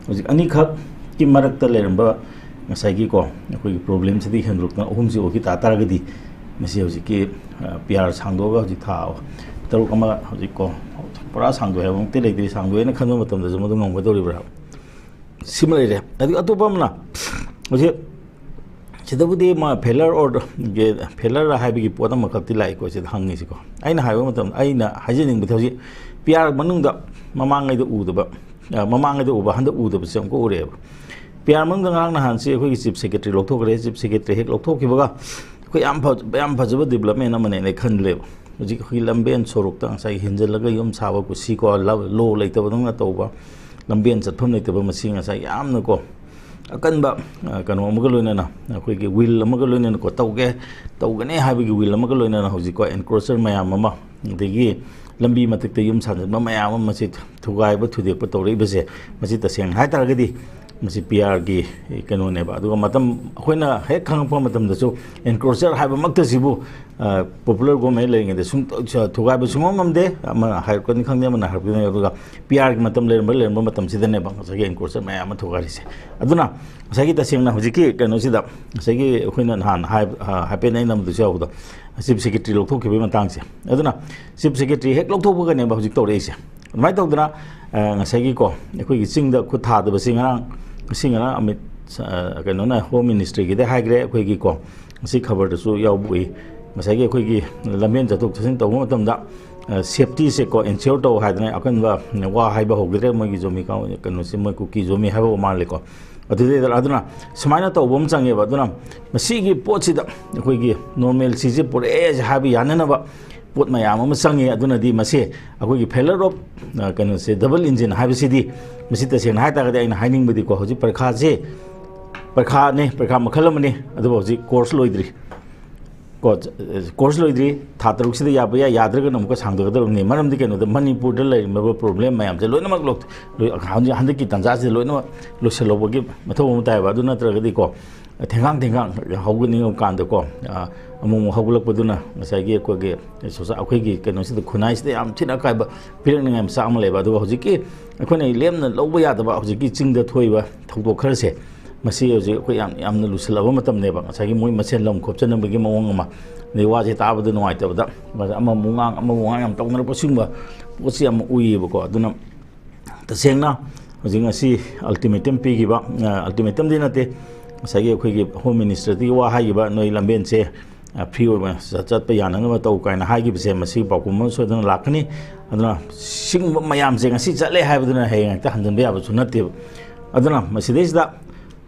ꯍꯧꯖꯤꯛ ꯑꯅꯤꯈꯛꯀꯤ ꯃꯔꯛꯇ ꯂꯩꯔꯝꯕ ꯉꯁꯥꯏꯒꯤ ꯀꯣ, ꯑꯩꯈꯣꯏꯒꯤ ꯄ꯭ꯔꯣꯕ꯭ꯂꯦꯝꯁꯤꯗꯤ ꯍꯦꯟꯗꯣꯛꯇꯅ ꯑꯍꯨꯝꯁꯤ ꯑꯣꯏꯈꯤ ꯇꯥ ꯇꯥꯔꯒꯗꯤ, ꯃꯁꯤ ꯍꯧꯖꯤꯛꯀꯤ, ꯑ, ꯄꯤ ꯑꯥꯔ ꯁꯥꯡꯗꯣꯛꯑꯒ ꯍꯧꯖꯤꯛ ꯊꯥ ꯇꯔꯨꯛ ꯑꯃ ꯍꯧꯖꯤꯛ ꯀꯣ, ꯄꯨꯔꯥ ꯁꯥꯡꯗꯣꯛꯑꯦ ꯍꯥꯏꯕꯃꯛꯇꯤ ꯂꯩꯇ꯭ꯔꯤ, ꯁꯥꯡꯗꯣꯛꯑꯦꯅ ꯈꯟꯕ ꯃꯇꯝꯗꯁꯨ ꯃꯗꯨ ꯉꯝꯒꯗꯧꯔꯤꯕ꯭ꯔꯥ? ꯁꯤꯃ ꯂꯩꯔꯦ꯫ ꯑꯗꯨꯒ ꯑꯇꯣꯞꯄ ꯑꯃꯅ ꯍꯧꯖꯤꯛ ꯁꯤꯗꯕꯨꯗꯤ ꯃꯥ ꯐꯦꯂꯔ ꯑꯣꯔ ꯐꯦꯂꯔ ꯍꯥꯏꯕꯒꯤ ꯄꯣꯠ ꯑꯃꯈꯛꯇꯤ ꯂꯥꯛꯏꯀꯣ ꯁꯤꯗ ꯍꯪꯉꯤꯁꯤꯀꯣ꯫ ꯑꯩꯅ ꯍꯥꯏꯕ ꯃꯇꯝꯗ, ꯑꯩꯅ ꯍꯥꯏꯖꯅꯤꯡꯕꯗꯤ ꯍꯧꯖꯤꯛ ꯄꯤ ꯑꯥꯔ ꯃꯅꯨꯡꯗ ꯃꯃꯥꯡꯉꯩꯗ ꯎꯗꯕ, ꯑ, ꯃꯃꯥꯡꯉꯩꯗ ꯎꯕ, ꯍꯟꯗꯛ ꯎꯗꯕꯁꯦ ꯑꯃꯨꯛꯀ ꯎꯔꯛꯑꯦꯕ꯫ ꯄꯤ ꯑꯥꯔ ꯃꯅꯨꯡꯗ ꯉꯔꯥꯡ ꯅꯍꯥꯟꯁꯤ ꯑꯩꯈꯣꯏꯒꯤ ꯆꯤꯐ ꯁꯦꯀ꯭ꯔꯦꯇꯔꯤ ꯂꯧꯊꯣꯛꯈ꯭ꯔꯦ꯫ ꯆꯤꯐ ꯁꯦꯀ꯭ꯔꯦꯇꯔꯤ ꯍꯦꯛ ꯂꯧꯊꯣꯛꯈꯤꯕꯒ ꯑꯩꯈꯣꯏ ꯌꯥꯝ ꯐ-, ꯌꯥꯝ ꯐꯖꯕ ꯗꯤꯕꯂꯞꯃꯦꯟ ꯑꯃꯅꯦꯅ ꯑꯩ ꯈꯜꯂꯦꯕ꯫ ꯍꯧꯖꯤꯛ ꯑꯩꯈꯣꯏꯒꯤ ꯂꯝꯕꯦꯟ ꯁꯣꯔꯣꯛꯇ ꯉꯁꯥꯏꯒꯤ ꯍꯦꯟꯖꯜꯂꯒ ꯌꯨꯝ ꯁꯥꯕ ꯀꯨꯁꯤꯀꯣ, ꯂ-, ꯂꯣ ꯂꯩꯇꯕꯗꯧꯅ ꯇꯧꯕ, ꯂꯝꯕꯦꯟ ꯆꯠꯐꯝ ꯂꯩꯇꯕ, ꯃꯁꯤ ꯉꯁꯥꯏ ꯌꯥꯝꯅꯀꯣ ꯑꯀꯟꯕ, ꯑ, ꯀꯩꯅꯣ ꯑꯃꯒ ꯂꯣꯏꯅꯅ, ꯑꯩꯈꯣꯏꯒꯤ ꯋꯤꯜ ꯑꯃꯒ ꯂꯣꯏꯅꯅꯀꯣ, ꯇꯧꯒꯦ, ꯇꯧꯒꯅꯤ ꯍꯥꯏꯕꯒꯤ ꯋꯤꯜ ꯑꯃꯒ ꯂꯣꯏꯅꯅ ꯍꯧꯖꯤꯛꯀꯣ ꯑꯦꯟꯀ꯭ꯔꯣꯆꯔ ꯃꯌꯥꯝ ꯑꯃ, ꯑꯗꯒꯤ ꯂꯝꯕꯤ ꯃꯊꯛꯇ ꯌꯨꯝ ꯁꯥꯖꯤꯟꯕ ꯃꯌꯥꯝ ꯑꯃ, ꯃꯁꯤ ꯊꯨꯒꯥꯏꯕ ꯊꯨꯗꯦꯛꯄ ꯇꯧꯔꯛꯏꯕꯁꯦ, ꯃꯁꯤ ꯇꯁꯦꯡꯅ ꯍꯥꯏꯇꯥꯔꯒꯗꯤ ꯃꯁꯤ ꯄꯤ ꯑꯥꯔꯒꯤ ꯀꯩꯅꯣꯅꯦꯕ꯫ ꯑꯗꯨꯒ ꯃꯇꯝ ꯑꯩꯈꯣꯏꯅ ꯍꯦꯛ ꯈꯪꯉꯛꯄ ꯃꯇꯝꯗꯁꯨ ꯑꯦꯟꯀ꯭ꯔꯣꯆꯔ ꯍꯥꯏꯕꯃꯛꯇꯁꯤꯕꯨ, ꯑ, ꯄꯣꯄꯨꯂꯔ ꯒꯣꯔꯃꯦꯟ ꯂꯩꯔꯤꯉꯩꯗ ꯁꯨꯝ ꯊꯨꯒꯥꯏꯕ ꯁꯨꯡꯉꯝ ꯉꯝꯗꯦ꯫ ꯑꯃꯅ ꯍꯥꯏꯔꯛꯀꯅꯤ ꯈꯪꯗꯦ, ꯑꯃꯅ ꯍꯥꯏꯔꯛꯀꯅꯤ꯫ ꯑꯗꯨꯒ ꯄꯤ ꯑꯥꯔꯒꯤ ꯃꯇꯝ ꯂꯩꯔꯝꯕ, ꯂꯩꯔꯝꯕ ꯃꯇꯝꯁꯤꯗꯅꯦꯕ ꯉꯁꯥꯏꯒꯤ ꯑꯦꯟꯀ꯭ꯔꯣꯆꯔ ꯃꯌꯥꯝ ꯑꯃ ꯊꯨꯒꯥꯏꯔꯤꯁꯦ꯫ ꯑꯗꯨꯅ ꯉꯁꯥꯏꯒꯤ ꯇꯁꯦꯡꯅ ꯍꯧꯖꯤꯛꯀꯤ ꯀꯩꯅꯣꯁꯤꯗ, ꯉꯁꯥꯏꯒꯤ ꯑꯩꯈꯣꯏꯅ ꯅꯍꯥꯟ ꯍꯥꯏ-, ꯑ, ꯍꯥꯏꯐꯦꯠ ꯑꯩꯅ ꯑꯃꯗꯁꯨ ꯌꯥꯎꯕꯗꯣ, ꯆꯤꯐ ꯁꯦꯀ꯭ꯔꯦꯇꯔꯤ ꯂꯧꯊꯣꯛꯈꯤꯕꯒꯤ ꯃꯇꯥꯡꯁꯦ꯫ ꯑꯗꯨꯅ ꯆꯤꯐ ꯁꯦꯀ꯭ꯔꯦꯇꯔꯤ ꯍꯦꯛ ꯂꯧꯊꯣꯛꯄꯒꯅꯦꯕ ꯍꯧꯖꯤꯛ ꯇꯧꯔꯛꯏꯁꯦ꯫ ꯑꯗꯨꯃꯥꯏꯅ ꯇꯧꯗꯅ, ꯑ, ꯉꯁꯥꯏꯒꯤꯀꯣ, ꯑꯩꯈꯣꯏꯒꯤ ꯆꯤꯡꯗ ꯈꯨꯠ ꯊꯥꯗꯕꯁꯤ ꯉꯔꯥꯡ, ꯉꯁꯤ ꯉꯔꯥꯡ ꯑꯃꯤꯠ, ꯑ, ꯀꯩꯅꯣꯅ, ꯍꯣꯝ ꯃꯤꯅꯤꯁꯇ꯭ꯔꯤꯒꯤꯗ ꯍꯥꯏꯈ꯭ꯔꯦ, ꯑꯩꯈꯣꯏꯒꯤꯀꯣ, ꯉꯁꯤ ꯈꯕꯔꯗꯁꯨ ꯌꯥꯎꯕ ꯎꯏ꯫ ꯉꯁꯥꯏꯒꯤ ꯑꯩꯈꯣꯏꯒꯤ ꯂꯝꯕꯦꯟ ꯆꯠꯊꯣꯛ ꯆꯠꯁꯤꯟ ꯇꯧꯕ ꯃꯇꯝꯗ, ꯑ, ꯁꯦꯐꯇꯤꯁꯦꯀꯣ ꯏꯟꯁꯤꯌꯣꯔ ꯇꯧ ꯍꯥꯏꯗꯅ ꯑꯀꯟꯕ ꯋꯥ ꯍꯥꯏꯕ ꯍꯧꯈꯤꯗ꯭ꯔꯦ꯫ ꯃꯣꯏꯒꯤ ꯖꯣꯃꯤ ꯀꯥꯎ-, ꯀꯩꯅꯣꯁꯦ, ꯃꯣꯏ ꯀꯨꯀꯤ ꯖꯣꯃꯤ ꯍꯥꯏꯕ ꯃꯥꯜꯂꯦꯀꯣ꯫ ꯑꯗꯨꯗꯩꯗ, ꯑꯗꯨꯅ ꯁꯨꯃꯥꯏꯅ ꯇꯧꯕ ꯑꯃ ꯆꯪꯉꯦꯕ꯫ ꯑꯗꯨꯅ ꯃꯁꯤꯒꯤ ꯄꯣꯠꯁꯤꯗ ꯑꯩꯈꯣꯏꯒꯤ ꯅꯣꯔꯃꯦꯜꯁꯤꯁꯦ ꯄꯨꯔꯛꯑꯦ ꯍꯥꯏꯕ ꯌꯥꯅꯅꯕ ꯄꯣꯠ ꯃꯌꯥꯝ ꯑꯃ ꯆꯪꯉꯦ꯫ ꯑꯗꯨꯅꯗꯤ ꯃꯁꯤ ꯑꯩꯈꯣꯏꯒꯤ ꯐꯦꯂꯔ ꯑꯣꯐ, ꯑ, ꯀꯩꯅꯣꯁꯦ, ꯗꯕꯜ ꯏꯟꯖꯤꯟ ꯍꯥꯏꯕꯁꯤꯗꯤ, ꯃꯁꯤ ꯇꯁꯦꯡꯅ ꯍꯥꯏ ꯇꯥꯔꯒꯗꯤ ꯑꯩꯅ ꯍꯥꯏꯅꯤꯡꯕꯗꯤꯀꯣ, ꯍꯧꯖꯤꯛ ꯄꯔꯤꯈꯥꯁꯦ ꯄꯔꯤꯈꯥꯅꯤ, ꯄꯔꯤꯈꯥ ꯃꯈꯜ ꯑꯃꯅꯤ, ꯑꯗꯨꯕꯨ ꯍꯧꯖꯤꯛ ꯀꯣꯔꯁ ꯂꯣꯏꯗ꯭ꯔꯤ꯫ ꯀꯣ, ꯀꯣꯔꯁ ꯂꯣꯏꯗ꯭ꯔꯤ, ꯊꯥ ꯇꯔꯨꯛꯁꯤꯗ ꯌꯥꯕ ꯌꯥꯏ, ꯌꯥꯗ꯭ꯔꯒꯅ ꯑꯃꯨꯛꯀ ꯁꯥꯡꯗꯒꯗꯕꯅꯤ꯫ ꯃꯔꯝꯗꯤ ꯀꯩꯅꯣꯗ, ꯃꯅꯤꯄꯨꯔꯗ ꯂꯩꯔꯝꯃꯤꯕ ꯄ꯭ꯔꯣꯕ꯭ꯂꯦꯝ ꯃꯌꯥꯝꯁꯦ ꯂꯣꯏꯅꯃꯛ ꯂꯣꯛ-, ꯂꯣꯏ-, ꯍꯧꯖꯤꯛ ꯍꯟꯗꯛꯀꯤ ꯇꯥꯟꯖꯥꯁꯤꯗ ꯂꯣꯏꯅꯃꯛ ꯂꯣꯏꯁꯤꯜꯍꯧꯕꯒꯤ ꯃꯊꯧ ꯑꯃ ꯇꯥꯏꯌꯦꯕ꯫ ꯑꯗꯨ ꯅꯠꯇ꯭ꯔꯒꯗꯤꯀꯣ, ꯊꯦꯡꯒꯥꯡ ꯊꯦꯡꯒꯥꯡ ꯍꯧꯒꯠꯅꯤꯡꯉꯕ ꯀꯥꯟꯗꯀꯣ, ꯑ, ꯑꯃꯨꯛ ꯑꯃꯨꯛ ꯍꯧꯒꯠꯂꯛꯄꯗꯨꯅ ꯉꯁꯥꯏꯒꯤ ꯑꯩꯈꯣꯏꯒꯤ ꯁꯣꯁꯥ-, ꯑꯩꯈꯣꯏꯒꯤ ꯀꯩꯅꯣꯁꯤꯗ, ꯈꯨꯟꯅꯥꯏꯁꯤꯗ ꯌꯥꯝ ꯊꯤꯅ ꯑꯀꯥꯏꯕ ꯄꯤꯔꯛꯅꯤꯡꯉꯥꯏ ꯃꯆꯥꯛ ꯑꯃ ꯂꯩꯕ꯫ ꯑꯗꯨꯒ ꯍꯧꯖꯤꯛꯀꯤ ꯑꯩꯈꯣꯏꯅ ꯂꯦꯝꯅ ꯂꯧꯕ ꯌꯥꯗꯕ ꯍꯧꯖꯤꯛꯀꯤ ꯆꯤꯡꯗ ꯊꯣꯛꯏꯕ ꯊꯧꯗꯣꯛ ꯈꯔꯁꯦ, ꯃꯁꯤ ꯍꯧꯖꯤꯛ ꯑꯩꯈꯣꯏ ꯌꯥꯝ, ꯌꯥꯝꯅ ꯂꯨꯁꯜꯂꯕ ꯃꯇꯝꯅꯦꯕ꯫ ꯉꯁꯥꯏꯒꯤ ꯃꯣꯏ ꯃꯁꯦꯟ ꯂꯝ ꯈꯣꯞꯆꯟꯅꯕꯒꯤ ꯃꯑꯣꯡ ꯑꯃ, ꯑꯗꯩ ꯋꯥꯁꯦ ꯇꯥꯕꯗ ꯅꯨꯡꯉꯥꯏꯇꯕꯗ ꯑꯃꯃꯨꯛ ꯉꯥꯡ, ꯑꯃꯃꯨꯛ ꯉꯥꯡ ꯌꯥꯝ ꯇꯧꯅꯔꯛꯄ, ꯁꯤꯒꯨꯝꯕ ꯄꯣꯠꯁꯤ ꯌꯥꯝ ꯎꯏꯌꯦꯕꯀꯣ꯫ ꯑꯗꯨꯅ ꯇꯁꯦꯡꯅ ꯍꯧꯖꯤꯛ ꯉꯁꯤ ꯑꯜꯇꯤꯃꯦꯇꯝ ꯄꯤꯈꯤꯕ, ꯑ, ꯑꯜꯇꯤꯃꯦꯇꯝꯗꯤ ꯅꯠꯇꯦ, ꯉꯁꯥꯏꯒꯤ ꯑꯩꯈꯣꯏꯒꯤ ꯍꯣꯝ ꯃꯤꯅꯤꯁꯇꯔꯗꯒꯤ ꯋꯥ ꯍꯥꯏꯈꯤꯕ, "ꯅꯣꯏ ꯂꯝꯕꯦꯟꯁꯦ, ꯑ, ꯐ꯭ꯔꯤ ꯑꯣꯏꯕ ꯆꯠ-, ꯆꯠꯄ ꯌꯥꯅꯅꯕ ꯇꯧ" ꯀꯥꯏꯅ ꯍꯥꯏꯈꯤꯕꯁꯦ, ꯃꯁꯤ ꯄꯥꯎꯈꯨꯝ ꯑꯃ ꯁꯣꯏꯗꯅ ꯂꯥꯛꯀꯅꯤ꯫ ꯑꯗꯨꯅ ꯁꯤꯒꯨꯝꯕ ꯃꯌꯥꯝꯁꯦ ꯉꯁꯤ ꯆꯠꯂꯦ ꯍꯥꯏꯕꯗꯨꯅ ꯍꯌꯦꯡ ꯍꯦꯛꯇ ꯍꯟꯖꯤꯟꯕ ꯌꯥꯕꯁꯨ ꯅꯠꯇꯦꯕ꯫ ꯑꯗꯨꯅ ꯃꯁꯤꯗꯩꯁꯤꯗ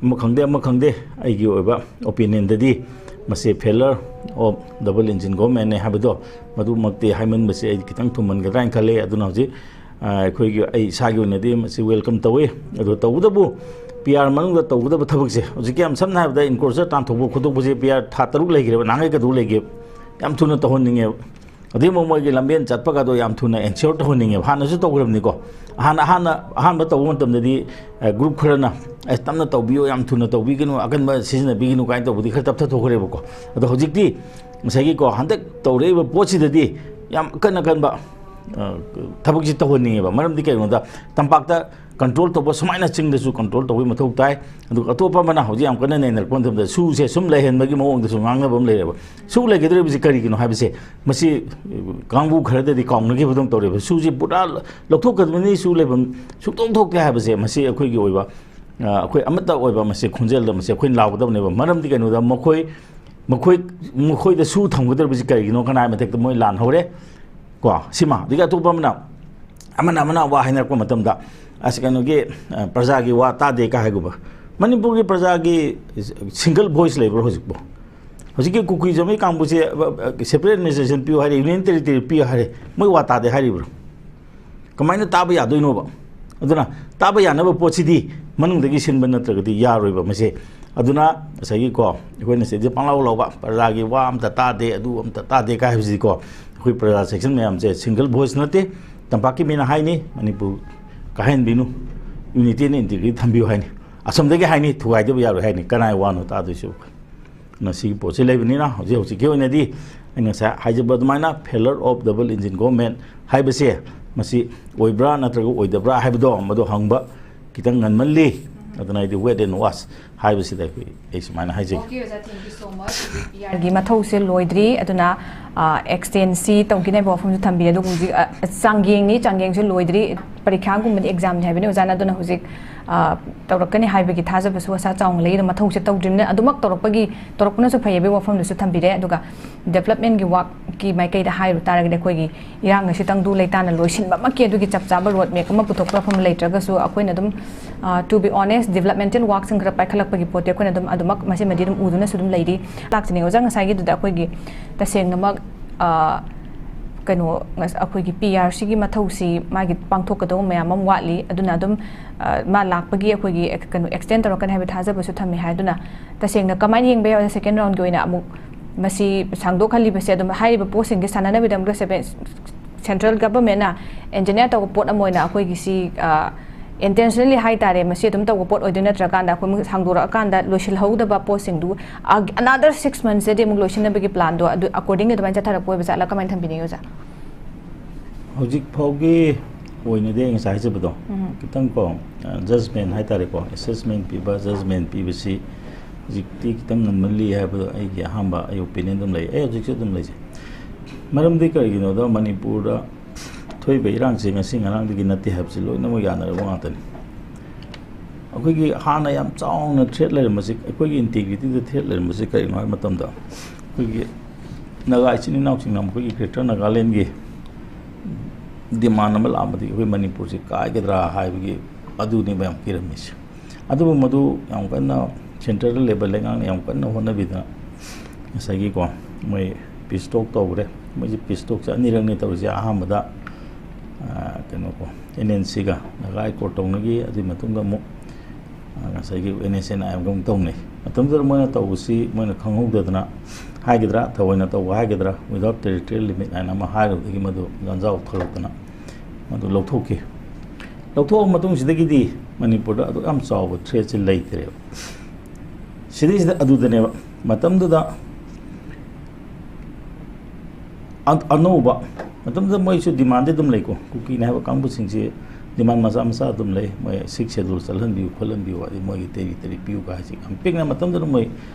ꯑꯃ ꯈꯪꯗꯦ, ꯑꯃ ꯈꯪꯗꯦ, ꯑꯩꯒꯤ ꯑꯣꯏꯕ ꯑꯣꯄꯤꯅꯤꯌꯟꯗꯗꯤ ꯃꯁꯤ failure of double engine governmentꯅꯦ ꯍꯥꯏꯕꯗꯣ, ꯃꯗꯨꯃꯛꯇꯤ ꯍꯥꯏꯃꯟꯕꯁꯦ ꯑꯩ ꯈꯤꯇꯪ ꯊꯨꯃꯟꯒꯗ꯭ꯔꯥ ꯍꯥꯏꯅ ꯈꯜꯂꯦ꯫ ꯑꯗꯨꯅ ꯍꯧꯖꯤꯛ, ꯑ, ꯑꯩꯈꯣꯏꯒꯤ, ꯑꯩ ꯏꯁꯥꯒꯤ ꯑꯣꯏꯅꯗꯤ ꯃꯁꯤ welcome ꯇꯧꯏ꯫ ꯑꯗꯨ ꯇꯧꯕꯇꯕꯨ, ꯄꯤ ꯑꯥꯔ ꯃꯅꯨꯡꯗ ꯇꯧꯒꯗꯕ ꯊꯕꯛꯁꯦ, ꯍꯧꯖꯤꯛꯀꯤ ꯌꯥꯝ ꯁꯝꯅ ꯍꯥꯏꯔꯕꯗ, encroacher ꯇꯥꯟꯊꯣꯛꯄ ꯈꯣꯠꯇꯣꯛꯄꯁꯦ ꯄꯤ ꯑꯥꯔ ꯊꯥ ꯇꯔꯨꯛ ꯂꯩꯈ꯭ꯔꯦꯕ, ꯅꯍꯥꯟꯈꯩ ꯀꯩꯗꯧ ꯂꯩꯒꯦ? ꯌꯥꯝ ꯊꯨꯅ ꯇꯧꯍꯟꯅꯤꯡꯉꯦꯕ꯫ ꯑꯗꯩ ꯑꯃꯨꯛ ꯃꯣꯏꯒꯤ ꯂꯝꯕꯦꯟ ꯆꯠꯄꯒꯗꯣ ꯌꯥꯝ ꯊꯨꯅ ensure ꯇꯧꯍꯟꯅꯤꯡꯉꯦꯕ꯫ ꯍꯥꯟꯅꯁꯨ ꯇꯧꯈ꯭ꯔꯕꯅꯤꯀꯣ꯫ ꯍꯥꯟꯅ, ꯑꯍꯥꯟꯅ, ꯑꯍꯥꯟꯕ ꯇꯧꯕ ꯃꯇꯝꯗꯗꯤ, ꯑꯦ, group ꯈꯔꯅ, "ꯑꯦ, ꯇꯞꯅ ꯇꯧꯕꯤꯌꯣ, ꯌꯥꯝ ꯊꯨꯅ ꯇꯧꯕꯤꯒꯅꯨ, ꯑꯀꯟꯕ ꯁꯤꯖꯤꯟꯅꯕꯤꯒꯅꯨ" ꯀꯥꯏꯅ ꯇꯧꯕꯗꯤ ꯈꯔ ꯇꯞꯊꯊꯣꯛꯈ꯭ꯔꯦꯕꯀꯣ꯫ ꯑꯗꯣ ꯍꯧꯖꯤꯛꯇꯤ ꯉꯁꯥꯏꯒꯤꯀꯣ, ꯍꯟꯗꯛ ꯇꯧꯔꯛꯏꯕ ꯄꯣꯠꯁꯤꯗꯗꯤ ꯌꯥꯝ ꯑꯀꯟ ꯑꯀꯟꯕ, ꯑ, ꯊꯕꯛꯁꯤ ꯇꯧꯍꯟꯅꯤꯡꯉꯦꯕ꯫ ꯃꯔꯝꯗꯤ ꯀꯩꯅꯣꯗ, ꯇꯝꯄꯥꯛꯇ control ꯇꯧꯕ ꯁꯨꯃꯥꯏꯅ ꯆꯤꯡꯗꯁꯨ control ꯇꯧꯕꯒꯤ ꯃꯊꯧ ꯇꯥꯏ꯫ ꯑꯗꯨꯒ ꯑꯇꯣꯞꯄ ꯑꯃꯅ ꯍꯧꯖꯤꯛ ꯌꯥꯝ ꯀꯟꯅ ꯅꯩꯅꯔꯛꯄ ꯃꯇꯝꯗ ꯁꯨꯁꯦ ꯁꯨꯝ ꯂꯩꯍꯟꯕꯒꯤ ꯃꯑꯣꯡꯗꯁꯨ ꯉꯥꯡꯅꯕ ꯑꯃ ꯂꯩꯔꯦꯕ꯫ ꯁꯨ ꯂꯩꯒꯗꯧꯔꯤꯕꯁꯤ ꯀꯔꯤꯒꯤꯅꯣ ꯍꯥꯏꯕꯁꯦ, ꯃꯁꯤ ꯀꯥꯡꯕꯨ ꯈꯔꯗꯗꯤ ꯀꯥꯎꯅꯈꯤꯕꯗꯧꯅ ꯇꯧꯔꯦꯕ꯫ ꯁꯨꯁꯤ ꯄꯨꯔꯥ ꯂꯧꯊꯣꯛꯀꯗꯕꯅꯤ, ꯁꯨ ꯂꯩꯐꯝ ꯁꯨꯡꯇꯣꯛ ꯊꯣꯛꯇꯦ ꯍꯥꯏꯕꯁꯦ, ꯃꯁꯤ ꯑꯩꯈꯣꯏꯒꯤ ꯑꯣꯏꯕ, ꯑ, ꯑꯩꯈꯣꯏ ꯑꯃꯠꯇ ꯑꯣꯏꯕ ꯃꯁꯤ ꯈꯣꯟꯖꯦꯜꯗ ꯃꯁꯤ ꯑꯩꯈꯣꯏꯅ ꯂꯥꯎꯒꯗꯕꯅꯦꯕ꯫ ꯃꯔꯝꯗꯤ ꯀꯩꯅꯣꯗ, ꯃꯈꯣꯏ, ꯃꯈꯣꯏ, ꯃꯈꯣꯏꯗ ꯁꯨ ꯊꯝꯒꯗꯧꯔꯤꯕꯁꯤ ꯀꯔꯤꯒꯤꯅꯣ ꯀꯅꯥ ꯍꯥꯏ ꯃꯊꯛꯇ ꯃꯣꯏ ꯂꯥꯟ ꯍꯧꯔꯦ꯫ ꯀꯣ, ꯁꯤꯃ꯫ ꯑꯗꯒꯤ ꯑꯇꯣꯞꯄ ꯑꯃꯅ, ꯑꯃꯅ, ꯑꯃꯅ ꯋꯥ ꯍꯥꯏꯅꯔꯛꯄ ꯃꯇꯝꯗ, "ꯑꯁ, ꯀꯩꯅꯣꯒꯤ, ꯑ, ꯄ꯭ꯔꯖꯥꯒꯤ ꯋꯥ ꯇꯥꯗꯦ" ꯀꯥꯏ ꯍꯥꯏꯒꯨꯝꯕ꯫ ꯃꯅꯤꯄꯨꯔꯒꯤ ꯄ꯭ꯔꯖꯥꯒꯤ single voice ꯂꯩꯕ꯭ꯔꯣ ꯍꯧꯖꯤꯛꯄꯨ? ꯍꯧꯖꯤꯛꯀꯤ ꯀꯨꯀꯤ ꯖꯃꯤ ꯀꯥꯡꯕꯨꯁꯦ, ꯑ, ꯑ, separate administration ꯄꯤꯌꯨ ꯍꯥꯏꯔꯦ, union territory ꯄꯤꯌꯨ ꯍꯥꯏꯔꯦ, ꯃꯣꯏ ꯋꯥ ꯇꯥꯗꯦ ꯍꯥꯏꯔꯤꯕ꯭ꯔꯣ? ꯀꯃꯥꯏꯅ ꯇꯥꯕ ꯌꯥꯗꯣꯏꯅꯣꯕ? ꯑꯗꯨꯅ ꯇꯥꯕ ꯌꯥꯅꯕ ꯄꯣꯠꯁꯤꯗꯤ ꯃꯅꯨꯡꯗꯒꯤ ꯁꯤꯟꯕ ꯅꯠꯇ꯭ꯔꯒꯗꯤ ꯌꯥꯔꯣꯏꯕ ꯃꯁꯦ꯫ ꯑꯗꯨꯅ ꯉꯁꯥꯏꯒꯤꯀꯣ, ꯑꯩꯈꯣꯏꯅ ꯁꯤꯗ ꯄꯪꯂꯥꯎ ꯂꯥꯎꯕ, "ꯄ꯭ꯔꯖꯥꯒꯤ ꯋꯥ ꯑꯝꯇ ꯇꯥꯗꯦ, ꯑꯗꯨ ꯑꯝꯇ ꯇꯥꯗꯦ" ꯀꯥꯏ ꯍꯥꯏꯕꯁꯤꯗꯤꯀꯣ, ꯑꯩꯈꯣꯏ ꯄ꯭ꯔꯖꯥ ꯁꯦꯛꯁꯟ ꯃꯌꯥꯝꯁꯦ single voice ꯅꯠꯇꯦ꯫ ꯇꯝꯄꯥꯛꯀꯤ ꯃꯤꯅ ꯍꯥꯏꯅꯤ, "ꯃꯅꯤꯄꯨꯔ ꯀꯥꯏꯍꯟꯕꯤꯅꯨ, unity and integrity ꯊꯝꯕꯤꯌꯨ" ꯍꯥꯏꯅꯤ꯫ ꯑꯁꯣꯝꯗꯒꯤ ꯍꯥꯏꯅꯤ, "ꯊꯨꯒꯥꯏꯗꯕ ꯌꯥꯔꯣꯏ" ꯍꯥꯏꯅꯤ꯫ ꯀꯅꯥꯏ ꯋꯥꯅꯣ ꯇꯥꯗꯣꯏꯁꯤꯕꯣ? ꯑꯗꯨꯅ ꯁꯤꯒꯤ ꯄꯣꯠꯁꯤ ꯂꯩꯕꯅꯤꯅ ꯍꯧꯖꯤꯛ ꯍꯧꯖꯤꯛꯀꯤ ꯑꯣꯏꯅꯗꯤ ꯑꯩꯅ ꯉꯁꯥꯏ ꯍꯥꯏꯖꯕ ꯑꯗꯨꯃꯥꯏꯅ failure of double engine government ꯍꯥꯏꯕꯁꯦ ꯃꯁꯤ ꯑꯣꯏꯕ꯭ꯔꯥ ꯅꯠꯇ꯭ꯔꯒ ꯑꯣꯏꯗꯕ꯭ꯔꯥ ꯍꯥꯏꯕꯗꯣ ꯃꯗꯨ ꯍꯪꯕ ꯈꯤꯇꯪ ꯉꯟꯃꯜꯂꯤ꯫ ꯑꯗꯨꯅ ꯑꯩꯗꯤ wait and watch ꯍꯥꯏꯕꯁꯤꯗ ꯑꯩꯈꯣꯏ, ꯑꯩ ꯁꯨꯃꯥꯏꯅ ꯍꯥꯏꯖꯒꯦ꯫ Okay, ꯑꯣꯖꯥ, thank you so much꯫ ꯄꯤ ꯑꯥꯔꯒꯤ ꯃꯊꯧꯁꯦ ꯂꯣꯏꯗ꯭ꯔꯤ, ꯑꯗꯨꯅ ꯑꯦꯛꯁꯇꯦꯟꯁꯤ ꯇꯧꯒꯅꯤ ꯍꯥꯏꯕ ꯋꯥꯐꯝꯁꯨ ꯊꯝꯕꯤꯔꯦ꯫ ꯑꯗꯨꯒ ꯍꯧꯖꯤꯛ ꯑ, ꯆꯥꯡꯌꯦꯡꯅꯤ, ꯆꯥꯡꯌꯦꯡꯁꯦ ꯂꯣꯏꯗ꯭ꯔꯤ, ꯄꯔꯤꯈ꯭ꯌꯥꯒꯨꯝꯕꯗꯤ ꯑꯦꯛꯖꯥꯝꯅꯤ ꯍꯥꯏꯕꯅꯤ ꯑꯣꯖꯥꯅ꯫ ꯑꯗꯨꯅ ꯍꯧꯖꯤꯛ ꯑ, ꯇꯧꯔꯛꯀꯅꯤ ꯍꯥꯏꯕꯒꯤ ꯊꯥꯖꯕꯁꯨ ꯑꯁꯥ ꯆꯥꯎꯅ ꯂꯩ꯫ ꯑꯗꯣ ꯃꯊꯧꯁꯦ ꯇꯧꯗ꯭ꯔꯤꯕꯅꯤꯅ ꯑꯗꯨꯃꯛ ꯇꯧꯔꯛꯄꯒꯤ, ꯇꯧꯔꯛꯄꯅꯁꯨ ꯐꯩ ꯍꯥꯏꯕꯒꯤ ꯋꯥꯐꯝꯗꯨꯁꯨ ꯊꯝꯕꯤꯔꯦ꯫ ꯑꯗꯨꯒ ꯗꯤꯕ꯭ꯂꯞꯃꯦꯟꯒꯤ ꯋꯥꯛꯀꯤ ꯃꯥꯏꯀꯩꯗ ꯍꯥꯏꯔꯨ ꯇꯥꯔꯒꯗꯤ ꯑꯩꯈꯣꯏꯒꯤ ꯏꯔꯥꯡ ꯑꯁꯤ ꯇꯪꯗꯨ ꯂꯩꯇꯥꯅ ꯂꯣꯏꯁꯤꯟꯕꯃꯛꯀꯤ ꯑꯗꯨꯒꯤ ꯆꯞ ꯆꯥꯕ ꯔꯣꯗ ꯃꯦꯞ ꯑꯃ ꯄꯨꯊꯣꯛꯄ ꯋꯥꯐꯝ ꯂꯩꯇ꯭ꯔꯒꯁꯨ ꯑꯩꯈꯣꯏꯅ ꯑꯗꯨꯝ, ꯑ, to be honest, developmental ꯋꯥꯛꯁꯤꯡ ꯈꯔ ꯄꯥꯏꯈꯠꯂꯛꯄꯒꯤ ꯄꯣꯠꯇꯤ ꯑꯩꯈꯣꯏꯅ ꯑꯗꯨꯝ ꯑꯗꯨꯃꯛ ꯃꯁꯤꯃꯗꯤ ꯑꯗꯨꯝ ꯎꯗꯨꯅꯁꯨ ꯑꯗꯨꯝ ꯂꯩꯔꯤ꯫ ꯂꯥꯛꯆꯅꯤꯡꯉꯦ ꯑꯣꯖꯥ, ꯉꯁꯥꯏꯒꯤꯗꯨꯗ ꯑꯩꯈꯣꯏꯒꯤ ꯇꯁꯦꯡꯅꯃꯛ, ꯑ, ꯀꯩꯅꯣ, ꯉꯁ-, ꯑꯩꯈꯣꯏꯒꯤ ꯄꯤ ꯑꯥꯔ ꯁꯤꯒꯤ ꯃꯊꯧꯁꯤ ꯃꯥꯒꯤ ꯄꯥꯡꯊꯣꯛꯀꯗꯧꯕ ꯃꯌꯥꯝ ꯑꯃ ꯋꯥꯠꯂꯤ꯫ ꯑꯗꯨꯅ ꯑꯗꯨꯝ, ꯑ, ꯃꯥ ꯂꯥꯛꯄꯒꯤ ꯑꯩꯈꯣꯏꯒꯤ ꯑꯦꯛ-, ꯀꯩꯅꯣ, ꯑꯦꯛꯁꯇꯦꯟ ꯇꯧꯔꯛꯀꯅꯤ ꯍꯥꯏꯕ ꯊꯥꯖꯕꯁꯨ ꯊꯝꯃꯤ ꯍꯥꯏ꯫ ꯑꯗꯨꯅ ꯇꯁꯦꯡꯅ ꯀꯃꯥꯏꯅ ꯌꯦꯡꯕ ꯌꯥꯏ ꯁꯦꯀꯦꯟ ꯔꯥꯎꯟꯒꯤ ꯑꯣꯏꯅ ꯑꯃꯨꯛ ꯃꯁꯤ ꯁꯥꯡꯗꯣꯛꯍꯜꯂꯤꯕꯁꯦ? ꯑꯗꯨꯝ ꯍꯥꯏꯔꯤꯕ ꯄꯣꯠꯁꯤꯡꯁꯦ ꯁꯥꯟꯅꯅꯕꯒꯤꯗꯃꯛꯇ ꯁꯦꯕꯦꯟ-, ꯁꯦꯟꯇ꯭ꯔꯦꯜ ꯒꯚꯔꯟꯃꯦꯟꯅ ꯏꯟꯖꯤꯅꯤꯌꯥꯔ ꯇꯧꯕ ꯄꯣꯠ ꯑꯃ ꯑꯣꯏꯅ ꯑꯩꯈꯣꯏꯒꯤ ꯁꯤ, ꯑ, intentionally ꯍꯥꯏ ꯇꯥꯔꯦ, ꯃꯁꯤ ꯑꯗꯨꯝ ꯇꯧꯕ ꯄꯣꯠ ꯑꯣꯏꯗꯣꯏ ꯅꯠꯇ꯭ꯔꯀꯥꯟꯗ ꯑꯩꯈꯣꯏ ꯑꯃꯨꯛ ꯁꯥꯡꯗꯣꯔꯛꯑꯀꯥꯟꯗ ꯂꯣꯏꯁꯤꯜꯍꯧꯗꯕ ꯄꯣꯠꯁꯤꯡꯗꯨ, ꯑ, another six monthsꯇꯗꯤ ꯑꯃꯨꯛ ꯂꯣꯏꯁꯤꯟꯅꯕꯒꯤ ꯄ꯭ꯂꯥꯟꯗꯣ ꯑꯗꯨ accordingly ꯑꯗꯨꯃꯥꯏꯅ ꯆꯠꯊꯔꯛꯄ ꯑꯣꯏꯕ ꯖꯥꯠꯂꯥ? ꯀꯃꯥꯏꯅ ꯊꯝꯕꯤꯅꯤꯡꯉꯤ ꯑꯣꯖꯥ? ꯍꯧꯖꯤꯛ ꯐꯥꯎꯒꯤ ꯑꯣꯏꯅꯗꯤ ꯑꯩ ꯉꯁꯥꯏ ꯍꯥꯏꯖꯕꯗꯣ ꯎꯝ꯫ ꯈꯤꯇꯪ ꯀꯣ, ꯖꯖꯃꯦꯟ ꯍꯥꯏꯇꯥꯔꯦꯀꯣ, ꯑꯦꯁꯦꯁꯃꯦꯟ ꯄꯤꯕ, ꯖꯖꯃꯦꯟ ꯄꯤꯕꯁꯤ ꯍꯧꯖꯤꯛꯇꯤ ꯈꯤꯇꯪ ꯉꯟꯃꯜꯂꯤ ꯍꯥꯏꯕꯗꯣ ꯑꯩꯒꯤ ꯑꯍꯥꯟꯕ ꯑꯩ ꯑꯣꯄꯤꯅꯤꯌꯟ ꯑꯗꯨꯝ ꯂꯩ꯫ ꯑꯩ ꯍꯧꯖꯤꯛꯁꯨ ꯑꯗꯨꯝ ꯂꯩꯖꯩ꯫ ꯃꯔꯝꯗꯤ ꯀꯔꯤꯒꯤꯅꯣꯗ ꯃꯅꯤꯄꯨꯔꯗ ꯊꯣꯛꯏꯕ ꯏꯔꯥꯡꯁꯦ ꯉꯁꯤ ꯉꯔꯥꯡꯗꯒꯤ ꯅꯠꯇꯦ ꯍꯥꯏꯕꯁꯤ ꯂꯣꯏꯅꯃꯛ ꯌꯥꯅꯔꯕ ꯉꯥꯛꯇꯅꯤ꯫ ꯑꯩꯈꯣꯏꯒꯤ ꯍꯥꯟꯅ ꯌꯥꯝ ꯆꯥꯎꯅ ꯊ꯭ꯔꯦꯠ ꯂꯩꯔꯝꯕꯁꯤ, ꯑꯩꯈꯣꯏꯒꯤ ꯏꯟꯇꯤꯒ꯭ꯔꯤꯇꯤꯗ ꯊ꯭ꯔꯦꯠ ꯂꯩꯔꯝꯕꯁꯤ ꯀꯔꯤꯅꯣ ꯍꯥꯏꯕ ꯃꯇꯝꯗ, ꯑꯩꯈꯣꯏꯒꯤ ꯅꯥꯒꯥ ꯏꯆꯤꯟ ꯏꯅꯥꯎꯁꯤꯡꯅ ꯃꯈꯣꯏꯒꯤ ꯒ꯭ꯔꯦꯇꯔ ꯅꯥꯒꯥꯂꯦꯟꯒꯤ ꯗꯤꯃꯥꯟ ꯑꯃ ꯂꯥꯛꯑꯝꯕꯗꯒꯤ ꯑꯩꯈꯣꯏ ꯃꯅꯤꯄꯨꯔꯁꯤ ꯀꯥꯏꯒꯗ꯭ꯔꯥ ꯍꯥꯏꯕꯒꯤ ꯑꯗꯨꯅꯦꯕ ꯌꯥꯝ ꯀꯤꯔꯝꯃꯤꯁꯦ꯫ ꯑꯗꯨꯕꯨ ꯃꯗꯨ ꯌꯥꯝ ꯀꯟꯅ ꯁꯦꯟꯇ꯭ꯔꯦꯜꯗ ꯂꯩꯕ ꯂꯩꯉꯥꯛꯅ ꯌꯥꯝ ꯀꯟꯅ ꯍꯣꯠꯅꯕꯤꯗꯅ ꯉꯁꯥꯏꯒꯤꯀꯣ, ꯃꯣꯏ ꯄꯤꯁ ꯇꯣꯛ ꯇꯧꯈ꯭ꯔꯦ꯫ ꯃꯣꯏꯁꯦ ꯄꯤꯁ ꯇꯣꯛꯁꯦ ꯑꯅꯤꯔꯛꯅꯤ ꯇꯧꯔꯤꯁꯦ꯫ ꯑꯍꯥꯟꯕꯗ ꯑ, ꯀꯩꯅꯣꯀꯣ, ꯑꯦꯟ ꯑꯦꯟ ꯁꯤꯒ ꯅꯥꯒꯥ ꯑꯦꯀꯣꯔꯗ ꯇꯧꯅꯈꯤ꯫ ꯑꯗꯨꯒꯤ ꯃꯇꯨꯡꯗ ꯑꯃꯨꯛ, ꯑ, ꯉꯁꯥꯏꯒꯤ ꯑꯦꯟ ꯑꯦꯁ ꯑꯦꯟ ꯑꯥꯏ ꯑꯦꯝꯒ ꯑꯃꯨꯛ ꯇꯧꯅꯩ꯫ ꯃꯇꯝꯗꯨꯗ ꯃꯣꯏꯅ ꯇꯧꯕꯁꯤ ꯃꯣꯏꯅ ꯈꯪꯍꯧꯗꯗꯅ ꯍꯥꯏꯒꯗ꯭ꯔꯥ, ꯊꯑꯣꯏꯅ ꯇꯧꯕ ꯍꯥꯏꯒꯗ꯭ꯔꯥ, without territorial limit ꯍꯥꯏꯅ ꯑꯃ ꯍꯥꯏꯔꯨꯕꯗꯒꯤ ꯃꯗꯨ ꯂꯥꯟꯖꯥꯎ ꯊꯣꯛꯂꯛꯇꯅ ꯃꯗꯨ ꯂꯧꯊꯣꯛꯈꯤ꯫ ꯂꯧꯊꯣꯛꯑꯕ ꯃꯇꯨꯡꯁꯤꯗꯒꯤꯗꯤ ꯃꯅꯤꯄꯨꯔꯗ ꯑꯗꯨꯛ ꯌꯥꯝ ꯆꯥꯎꯕ ꯊ꯭ꯔꯦꯠꯁꯦ ꯂꯩꯇ꯭ꯔꯦꯕ꯫ ꯁꯤꯗꯩꯁꯤꯗ ꯑꯗꯨꯗꯅꯦꯕ ꯃꯇꯝꯗꯨꯗ ꯑ-, ꯑꯅꯧꯕ, ꯃꯇꯝꯗꯨꯗ ꯃꯣꯏꯁꯨ ꯗꯤꯃꯥꯟꯗꯤ ꯑꯗꯨꯝ ꯂꯩꯀꯣ, ꯀꯨꯀꯤꯅ ꯍꯥꯏꯕ ꯀꯥꯡꯕꯨꯁꯤꯡꯁꯤ ꯗꯤꯃꯥꯟ ꯃꯆꯥ ꯃꯆꯥ ꯑꯗꯨꯝ ꯂꯩ꯫ ꯃꯣꯏ ꯁꯤꯛꯁ ꯁꯦꯗꯨꯜ ꯆꯠꯍꯟꯕꯤꯌꯨ ꯈꯣꯠꯍꯟꯕꯤꯌꯨ, ꯑꯗꯩ ꯃꯣꯏꯒꯤ ꯇꯦꯔꯤꯇꯔꯤ ꯄꯤꯌꯨ ꯀꯥꯏꯁꯤ ꯌꯥꯝ ꯄꯤꯛꯅ, ꯃꯇꯝꯗꯨꯗ ꯃꯣꯏ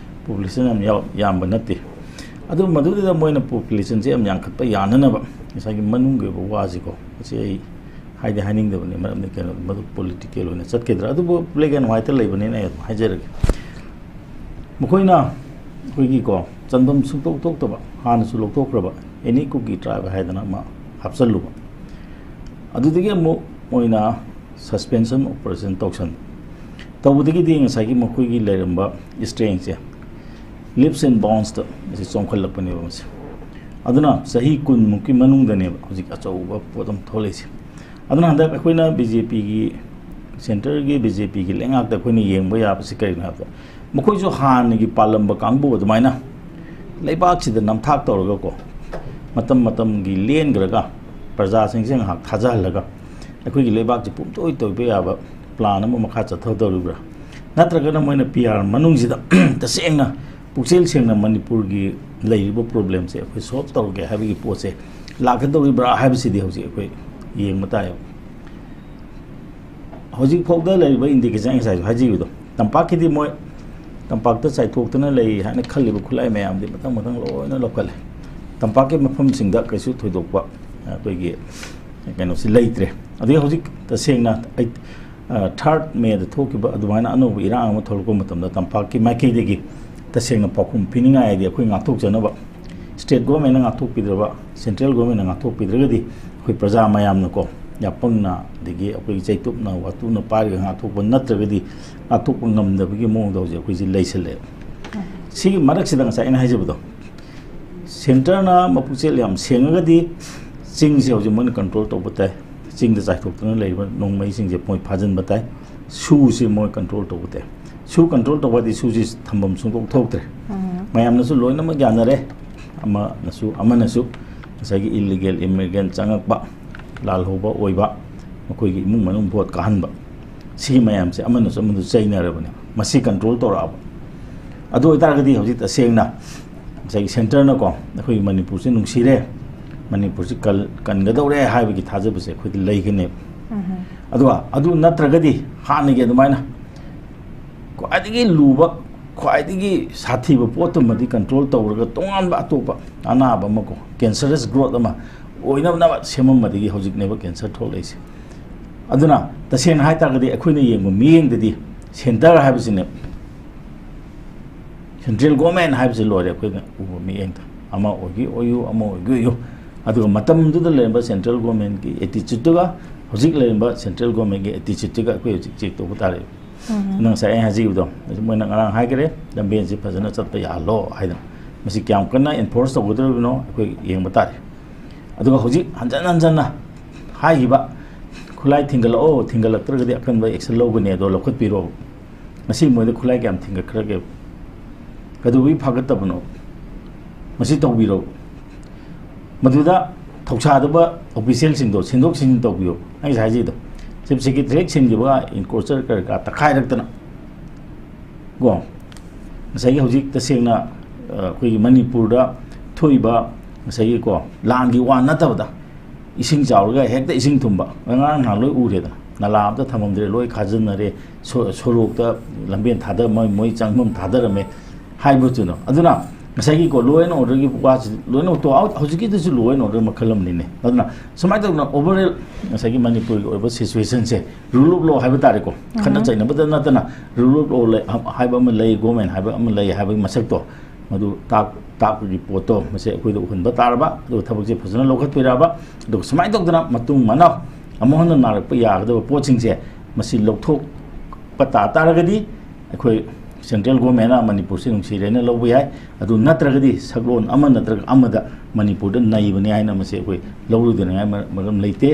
ꯄꯣꯄꯨꯂꯦꯁꯟ ꯌꯥꯝ ꯌꯥꯎ-, ꯌꯥꯝꯕ ꯅꯠꯇꯦ꯫ ꯑꯗꯨ ꯃꯗꯨꯗꯨꯗ ꯃꯣꯏꯅ ꯄꯣꯄꯨꯂꯦꯁꯟꯁꯦ ꯌꯥꯝ ꯌꯥꯡꯈꯠꯄ ꯌꯥꯅꯅꯕ ꯉꯁꯥꯏꯒꯤ ꯃꯅꯨꯡꯒꯤ ꯑꯣꯏꯕ ꯋꯥꯁꯤꯀꯣ, ꯃꯁꯤ ꯑꯩ ꯍꯥꯏꯗꯤ ꯍꯥꯏꯅꯤꯡꯗꯕꯅꯤ, ꯃꯔꯝꯗꯤ ꯀꯩꯅꯣ, ꯃꯗꯨ ꯄꯣꯂꯤꯇꯤꯀꯦꯜ ꯑꯣꯏꯅ ꯆꯠꯈꯤꯗ꯭ꯔꯥ꯫ ꯑꯗꯨꯕꯨ black and white ꯂꯩꯕꯅꯤꯅ ꯑꯩ ꯑꯗꯨꯝ ꯍꯥꯏꯖꯔꯒꯦ꯫ ꯃꯈꯣꯏꯅ ꯑꯩꯈꯣꯏꯒꯤꯀꯣ, ꯆꯪꯐꯝ ꯁꯨꯡꯊꯣꯛ ꯊꯣꯛꯇꯕ, ꯍꯥꯟꯅꯁꯨ ꯂꯧꯊꯣꯛꯈ꯭ꯔꯕ ꯑꯦꯅꯤ ꯀꯨꯀꯤ ꯇ꯭ꯔꯥꯏꯕ ꯍꯥꯏꯗꯅ ꯑꯃ ꯍꯥꯞꯆꯜꯂꯨꯕ꯫ ꯑꯗꯨꯗꯒꯤ ꯑꯃꯨꯛ ꯃꯣꯏꯅ ꯁꯁꯄꯦꯟꯁꯟ ꯑꯣꯄꯔꯦꯁꯟ ꯇꯧꯁꯟ ꯇꯧꯕꯗꯒꯤꯗꯤ ꯉꯁꯥꯏꯒꯤ ꯃꯈꯣꯏꯒꯤ ꯂꯩꯔꯝꯕ ꯁ꯭ꯇꯔꯦꯡꯁꯦ leaps and boundsꯇ ꯃꯁꯤ ꯆꯣꯡꯈꯠꯂꯛꯄꯅꯦꯕ ꯃꯁꯤ꯫ ꯑꯗꯨꯅ ꯆꯍꯤ ꯀꯨꯟꯃꯨꯛꯀꯤ ꯃꯅꯨꯡꯗꯅꯦꯕ ꯍꯧꯖꯤꯛ ꯑꯆꯧꯕ ꯄꯣꯠ ꯑꯃ ꯊꯣꯛꯂꯛꯏꯁꯦ꯫ ꯑꯗꯨꯅ ꯍꯟꯗꯛ ꯑꯩꯈꯣꯏꯅ ꯕꯤ ꯖꯦ ꯄꯤꯒꯤ, ꯁꯦꯟꯇꯔꯒꯤ ꯕꯤ ꯖꯦ ꯄꯤꯒꯤ ꯂꯩꯉꯥꯛꯇ ꯑꯩꯈꯣꯏꯅ ꯌꯦꯡꯕ ꯌꯥꯕꯁꯤ ꯀꯔꯤꯅꯣ ꯍꯥꯏꯕꯗ, ꯃꯈꯣꯏꯁꯨ ꯍꯥꯟꯅꯒꯤ ꯄꯥꯜꯂꯝꯕ ꯀꯥꯡꯕꯨ ꯑꯗꯨꯃꯥꯏꯅ ꯂꯩꯕꯥꯛꯁꯤꯗ ꯅꯝꯊꯥꯛ ꯇꯧꯔꯒꯀꯣ, ꯃꯇꯝ ꯃꯇꯝꯒꯤ ꯂꯦꯟꯈ꯭ꯔꯒ ꯄ꯭ꯔꯖꯥꯁꯤꯡꯁꯦ ꯉꯥꯏꯍꯥꯛ ꯊꯥꯖꯍꯜꯂꯒ ꯑꯩꯈꯣꯏꯒꯤ ꯂꯩꯕꯥꯛꯁꯤ ꯄꯨꯝꯇꯣꯏ ꯇꯣꯏꯕ ꯌꯥꯕ ꯄ꯭ꯂꯥꯟ ꯑꯃ ꯃꯈꯥ ꯆꯠꯊꯗꯧꯔꯤꯕ꯭ꯔꯥ? ꯅꯠꯇ꯭ꯔꯒꯅ ꯃꯣꯏꯅ ꯄꯤ ꯑꯥꯔ ꯃꯅꯨꯡꯁꯤꯗ ꯇꯁꯦꯡꯅ ꯄꯨꯛꯆꯦꯜ ꯁꯦꯡꯅ ꯃꯅꯤꯄꯨꯔꯒꯤ ꯂꯩꯔꯤꯕ ꯄ꯭ꯔꯣꯕ꯭ꯂꯦꯝꯁꯦ ꯑꯩꯈꯣꯏ ꯁꯣꯜꯕ ꯇꯧꯔꯒꯦ ꯍꯥꯏꯕꯒꯤ ꯄꯣꯠꯁꯦ ꯂꯥꯛꯀꯗꯧꯔꯤꯕ꯭ꯔꯥ ꯍꯥꯏꯕꯁꯤꯗꯤ ꯍꯧꯖꯤꯛ ꯑꯩꯈꯣꯏ ꯌꯦꯡꯕ ꯇꯥꯏꯌꯦꯕ꯫ ꯍꯧꯖꯤꯛ ꯐꯥꯎꯗ ꯂꯩꯔꯤꯕ ꯏꯟꯗꯤꯀꯦꯁꯟ, ꯑꯩ ꯉꯁꯥꯏꯁꯨ ꯍꯥꯏꯖꯈꯤꯕꯗꯣ, ꯇꯝꯄꯥꯛꯀꯤꯗꯤ ꯃꯣꯏ ꯇꯝꯄꯥꯛꯇ ꯆꯥꯏꯊꯣꯛꯇꯅ ꯂꯩ ꯍꯥꯏꯅ ꯈꯜꯂꯤꯕ ꯈꯨꯠꯂꯥꯏ ꯃꯌꯥꯝꯗꯤ ꯃꯊꯪ ꯃꯊꯪ ꯂꯣꯏꯅ ꯂꯧꯈꯠꯂꯦ꯫ ꯇꯝꯄꯥꯛꯀꯤ ꯃꯐꯝꯁꯤꯡꯗ ꯀꯩꯁꯨ ꯊꯣꯏꯗꯣꯛꯄ ꯑꯩꯈꯣꯏꯒꯤ ꯀꯩꯅꯣꯁꯤ ꯂꯩꯇ꯭ꯔꯦ꯫ ꯑꯗꯒꯤ ꯍꯧꯖꯤꯛ ꯇꯁꯦꯡꯅ ꯑꯩ, ꯑ, third Mayꯗ ꯊꯣꯛꯈꯤꯕ ꯑꯗꯨꯃꯥꯏꯅ ꯑꯅꯧꯕ ꯏꯔꯥꯡ ꯑꯃ ꯊꯣꯛꯂꯛꯄ ꯃꯇꯝꯗ ꯇꯝꯄꯥꯛꯀꯤ ꯃꯥꯏꯀꯩꯗꯒꯤ ꯇꯁꯦꯡꯅ ꯄꯥꯎꯈꯨꯝ ꯄꯤꯅꯤꯡꯉꯥꯏ ꯍꯥꯏꯗꯤ ꯑꯩꯈꯣꯏ ꯉꯥꯛꯊꯣꯛꯆꯅꯕ state governmentꯅ ꯉꯥꯛꯊꯣꯛꯄꯤꯗ꯭ꯔꯕ, central governmentꯅ ꯉꯥꯛꯊꯣꯛꯄꯤꯗ꯭ꯔꯒꯗꯤ ꯑꯩꯈꯣꯏ ꯄ꯭ꯔꯖꯥ ꯃꯌꯥꯝꯅꯀꯣ, ꯌꯥꯄꯪꯅ ꯑꯗꯒꯤ ꯑꯩꯈꯣꯏꯒꯤ ꯆꯩꯇꯨꯞꯅ ꯋꯥꯇꯨꯅ ꯄꯥꯏꯔꯒ ꯉꯥꯛꯊꯣꯛꯄ ꯅꯠꯇ꯭ꯔꯒꯗꯤ ꯉꯥꯛꯊꯣꯛꯄ ꯉꯝꯗꯕꯒꯤ ꯃꯑꯣꯡꯗ ꯍꯧꯖꯤꯛ ꯑꯩꯈꯣꯏꯁꯤ ꯂꯩꯁꯜꯂꯛꯑꯦ꯫ ꯁꯤꯒꯤ ꯃꯔꯛꯁꯤꯗ ꯉꯁꯥꯏ ꯑꯩꯅ ꯍꯥꯏꯖꯕꯗꯣ, centreꯅ ꯃꯄꯨꯛꯆꯦꯜ ꯌꯥꯝ ꯁꯦꯡꯉꯒꯗꯤ ꯆꯤꯡꯁꯦ ꯍꯧꯖꯤꯛ ꯃꯣꯏꯅ ꯀꯟꯇ꯭ꯔꯣꯜ ꯇꯧꯕ ꯇꯥꯏ꯫ ꯆꯤꯡꯗ ꯆꯥꯏꯊꯣꯛꯇꯨꯅ ꯂꯩꯔꯤꯕ ꯅꯣꯡꯃꯩꯁꯤꯡꯁꯦ ꯃꯣꯏ ꯐꯥꯖꯤꯟꯕ ꯇꯥꯏ꯫ ꯁꯨꯁꯦ ꯃꯣꯏ ꯀꯟꯇ꯭ꯔꯣꯜ ꯇꯧꯕ ꯇꯥꯏ꯫ ꯁꯨ ꯀꯟꯇ꯭ꯔꯣꯜ ꯇꯧꯕꯗꯤ ꯁꯨꯁꯤ ꯊꯝꯐꯝ ꯁꯨꯡꯊꯣꯛ ꯊꯣꯛꯇ꯭ꯔꯦ꯫ ꯃꯌꯥꯝꯅꯁꯨ ꯂꯣꯏꯅꯃꯛ ꯌꯥꯅꯔꯦ꯫ ꯑꯃꯅꯁꯨ ꯑꯃꯅꯁꯨ ꯉꯁꯥꯏꯒꯤ ꯏꯂꯤꯒꯦꯜ ꯏꯃꯤꯒ꯭ꯔꯦꯟ ꯆꯪꯉꯛꯄ, ꯂꯥꯜꯍꯧꯕ ꯑꯣꯏꯕ, ꯃꯈꯣꯏꯒꯤ ꯏꯃꯨꯡ ꯃꯅꯨꯡ ꯚꯣꯠ ꯀꯥꯍꯟꯕ, ꯁꯤꯒꯤ ꯃꯌꯥꯝꯁꯦ ꯑꯃꯅꯁꯨ ꯑꯃꯅꯁꯨ ꯆꯩꯅꯔꯕꯅꯦ꯫ ꯃꯁꯤ ꯀꯟꯇ꯭ꯔꯣꯜ ꯇꯧꯔꯛꯑꯕ꯫ ꯑꯗꯨ ꯑꯣꯏꯇꯥꯔꯒꯗꯤ ꯍꯧꯖꯤꯛ ꯇꯁꯦꯡꯅ ꯉꯁꯥꯏꯒꯤ ꯁꯦꯟꯇꯔꯅꯀꯣ ꯑꯩꯈꯣꯏꯒꯤ ꯃꯅꯤꯄꯨꯔꯁꯦ ꯅꯨꯡꯁꯤꯔꯦ, ꯃꯅꯤꯄꯨꯔꯁꯤ ꯀꯜ-, ꯀꯟꯒꯗꯧꯔꯦ ꯍꯥꯏꯕꯒꯤ ꯊꯥꯖꯕꯁꯦ ꯑꯩꯈꯣꯏꯗ ꯂꯩꯒꯅꯦꯕ꯫ ꯑꯗꯨꯒ ꯑꯗꯨ ꯅꯠꯇ꯭ꯔꯒꯗꯤ ꯍꯥꯟꯅꯒꯤ ꯑꯗꯨꯃꯥꯏꯅ ꯈ꯭ꯋꯥꯏꯗꯒꯤ ꯂꯨꯕ, ꯈ꯭ꯋꯥꯏꯗꯒꯤ ꯁꯥꯊꯤꯕ ꯄꯣꯠꯇꯨꯃꯗꯤ ꯀꯟꯇ꯭ꯔꯣꯜ ꯇꯧꯔꯒ ꯇꯣꯉꯥꯟꯕ ꯑꯇꯣꯞꯄ ꯑꯅꯥꯕ ꯑꯃꯀꯣ, ꯀꯦꯟꯁꯔꯁ ꯒ꯭ꯔꯣꯠ ꯑꯃ ꯑꯣꯏꯅꯕ ꯁꯦꯝꯃꯝꯕꯗꯒꯤ ꯍꯧꯖꯤꯛꯅꯦꯕ ꯀꯦꯟꯁꯔ ꯊꯣꯛꯂꯛꯏꯁꯦ꯫ ꯑꯗꯨꯅ ꯇꯁꯦꯡꯅ ꯍꯥꯏꯇꯥꯔꯒꯗꯤ ꯑꯩꯈꯣꯏꯅ ꯌꯦꯡꯕ ꯃꯤꯠꯌꯦꯡꯗꯗꯤ ꯁꯦꯟꯇꯔ ꯍꯥꯏꯕꯁꯤꯅꯦ, ꯁꯦꯟꯇ꯭ꯔꯦꯜ ꯒꯣꯔꯃꯦꯟ ꯍꯥꯏꯕꯁꯤ ꯂꯣꯏꯔꯦ ꯑꯩꯈꯣꯏꯅ ꯎꯕ ꯃꯤꯠꯌꯦꯡꯗ꯫ ꯑꯃ ꯑꯣꯏꯒꯦ ꯑꯣꯏꯌꯨ, ꯑꯃ ꯑꯣꯏꯒꯦ ꯑꯣꯏꯌꯨ꯫ ꯑꯗꯨꯒ ꯃꯇꯝꯗꯨꯗ ꯂꯩꯔꯝꯕ ꯁꯦꯟꯇ꯭ꯔꯦꯜ ꯒꯣꯔꯃꯦꯟꯒꯤ ꯑꯦꯇꯤꯆꯨꯠꯇꯨꯒ ꯍꯧꯖꯤꯛ ꯂꯩꯔꯝꯕ ꯁꯦꯟꯇ꯭ꯔꯦꯜ ꯒꯣꯔꯃꯦꯟꯒꯤ ꯑꯦꯇꯤꯆꯨꯠꯇꯨꯒ ꯑꯩꯈꯣꯏ ꯍꯧꯖꯤꯛ ꯆꯦꯛ ꯇꯧꯕ ꯇꯥꯔꯦ꯫ ꯅꯪ ꯉꯁꯥꯏ ꯑꯩꯅ ꯍꯥꯏꯖꯈꯤꯕꯗꯣ, ꯃꯣꯏꯅ ꯉꯔꯥꯡ ꯍꯥꯏꯈꯔꯦ, "ꯂꯝꯕꯦꯟꯁꯤ ꯐꯖꯅ ꯆꯠꯄ ꯌꯥꯍꯜꯂꯣ" ꯍꯥꯏꯗꯅ꯫ ꯃꯁꯤ ꯀꯌꯥꯝ ꯀꯟꯅ ꯏꯟꯐꯣꯔꯁ ꯇꯧꯒꯗꯧꯔꯤꯕꯅꯣ ꯑꯩꯈꯣꯏ ꯌꯦꯡꯕ ꯇꯥꯔꯦ꯫ ꯑꯗꯨꯒ ꯍꯧꯖꯤꯛ ꯍꯟꯖꯟ ꯍꯟꯖꯟꯅ ꯍꯥꯏꯈꯤꯕ, "ꯈꯨꯠꯂꯥꯏ ꯊꯤꯡꯒꯠꯂꯛꯑꯣ, ꯊꯤꯡꯒꯠꯂꯛꯇ꯭ꯔꯒꯗꯤ ꯑꯀꯟꯕ ꯑꯦꯛꯁꯟ ꯂꯧꯒꯅꯤ, ꯑꯗꯣ ꯂꯧꯈꯠꯄꯤꯔꯣ"꯫ ꯉꯁꯤ ꯃꯣꯏꯗ ꯈꯨꯠꯂꯥꯏ ꯀꯌꯥꯝ ꯊꯤꯡꯒꯠꯈ꯭ꯔꯒꯦ? ꯀꯩꯗꯧꯕꯒꯤ ꯐꯥꯒꯠꯇꯕꯅꯣ? ꯃꯁꯤ ꯇꯧꯕꯤꯔꯣ꯫ ꯃꯗꯨꯗ ꯊꯧꯁꯥꯗꯕ ꯑꯣꯐꯤꯁꯤꯌꯦꯜꯁꯤꯡꯗꯣ ꯁꯤꯟꯗꯣꯛ ꯁꯤꯟꯖꯤꯟ ꯇꯧꯕꯤꯌꯣ꯫ ꯑꯩ ꯉꯁꯥꯏ ꯍꯥꯏꯖꯩꯗꯣ, ꯆꯤꯐ ꯁꯦꯀ꯭ꯔꯦꯇꯔꯤ ꯍꯦꯛ ꯁꯤꯟꯈꯤꯕꯒ ꯏꯟꯀ꯭ꯔꯣꯆꯔ ꯀꯔꯤ ꯀꯔꯥ ꯇꯛꯈꯥꯏꯔꯛꯇꯅ ꯀꯣ, ꯉꯁꯥꯏꯒꯤ ꯍꯧꯖꯤꯛ ꯇꯁꯦꯡꯅ, ꯑ, ꯑꯩꯈꯣꯏꯒꯤ ꯃꯅꯤꯄꯨꯔꯗ ꯊꯣꯛꯏꯕ ꯉꯁꯥꯏꯒꯤ ꯀꯣ, ꯂꯥꯟꯒꯤ ꯋꯥ ꯅꯠꯇꯕꯗ ꯏꯁꯤꯡ ꯆꯥꯎꯔꯒ ꯍꯦꯛꯇ ꯏꯁꯤꯡ ꯊꯨꯝꯕ, ꯉꯔꯥꯡ ꯅꯍꯥꯟ ꯂꯣꯏ ꯎꯔꯦꯗꯅ, ꯅꯂꯥ ꯑꯝꯇ ꯊꯝꯃꯝꯗ꯭ꯔꯦ, ꯂꯣꯏ ꯈꯥꯖꯤꯟꯅꯔꯦ, ꯁꯣ-, ꯁꯣꯔꯣꯛꯇ ꯂꯝꯕꯦꯟ ꯊꯥꯗ-, ꯃꯣꯏ, ꯃꯣꯏ ꯆꯪꯐꯝ ꯊꯥꯗꯔꯝꯃꯦ ꯍꯥꯏꯕꯗꯨꯅ꯫ ꯑꯗꯨꯅ ꯉꯁꯥꯏꯒꯤꯀꯣ, ꯂꯣ ꯑꯦꯟ ꯑꯣꯔꯗꯔꯒꯤ ꯋꯥꯁꯤ, ꯂꯣ ꯑꯦꯟ ꯑꯣꯔꯗꯔ, ꯍꯧꯖꯤꯛꯀꯤꯗꯨꯁꯨ ꯂꯣ ꯑꯦꯟ ꯑꯣꯔꯗꯔ ꯃꯈꯜ ꯑꯃꯅꯤꯅꯦ꯫ ꯑꯗꯨꯅ ꯁꯨꯃꯥꯏꯅ ꯇꯧꯗꯅ ꯑꯣꯚꯔꯑꯣꯜ ꯉꯁꯥꯏꯒꯤ ꯃꯅꯤꯄꯨꯔꯒꯤ ꯑꯣꯏꯕ ꯁꯤꯆꯨꯋꯦꯁꯟꯁꯦ, ꯔꯨꯜ ꯑꯣꯐ ꯂꯣ ꯍꯥꯏꯕ ꯇꯥꯔꯦꯀꯣ, ꯈꯠꯅ ꯆꯩꯅꯕꯗ ꯅꯠꯇꯅ ꯔꯨꯜ ꯑꯣꯐ ꯂꯣ ꯂꯩ ꯍꯥꯏꯕ ꯑꯃ ꯂꯩ, ꯒꯣꯔꯃꯦꯟ ꯍꯥꯏꯕ ꯑꯃ ꯂꯩ ꯍꯥꯏꯕꯒꯤ ꯃꯁꯛꯇꯣ, ꯃꯗꯨ ꯇꯥꯛ-, ꯇꯥꯛꯄꯒꯤ ꯄꯣꯠꯇꯣ ꯃꯁꯤ ꯑꯩꯈꯣꯏꯗ ꯎꯍꯟꯕ ꯇꯥꯔꯕ, ꯑꯗꯨꯒ ꯊꯕꯛꯁꯦ ꯐꯖꯅ ꯂꯧꯈꯠꯄꯤꯔꯛꯑꯕ, ꯑꯗꯨꯒ ꯁꯨꯃꯥꯏꯅ ꯇꯧꯗꯅ ꯃꯇꯨꯡ ꯃꯅꯥꯎ ꯑꯃꯨꯛ ꯍꯟꯅ ꯅꯥꯔꯛꯄ ꯌꯥꯒꯗꯕ ꯄꯣꯠꯁꯤꯡꯁꯦ ꯃꯁꯤ ꯂꯧꯊꯣꯛꯄ ꯇꯥ ꯇꯥꯔꯒꯗꯤ ꯑꯩꯈꯣꯏ ꯁꯦꯟꯇ꯭ꯔꯦꯜ ꯒꯣꯔꯃꯦꯟꯅ ꯃꯅꯤꯄꯨꯔꯁꯤ ꯅꯨꯡꯁꯤꯔꯦꯅ ꯂꯧꯕ ꯌꯥꯏ꯫ ꯑꯗꯨ ꯅꯠꯇ꯭ꯔꯒꯗꯤ ꯁꯛꯂꯣꯟ ꯑꯃ ꯅꯠꯇ꯭ꯔꯒ ꯑꯃꯗ ꯃꯅꯤꯄꯨꯔꯗ ꯅꯩꯕꯅꯤ ꯍꯥꯏꯅ ꯃꯁꯤ ꯑꯩꯈꯣꯏ ꯂꯧꯔꯨꯗꯅꯤꯡꯉꯥꯏ ꯃꯔꯝ ꯂꯩꯇꯦ꯫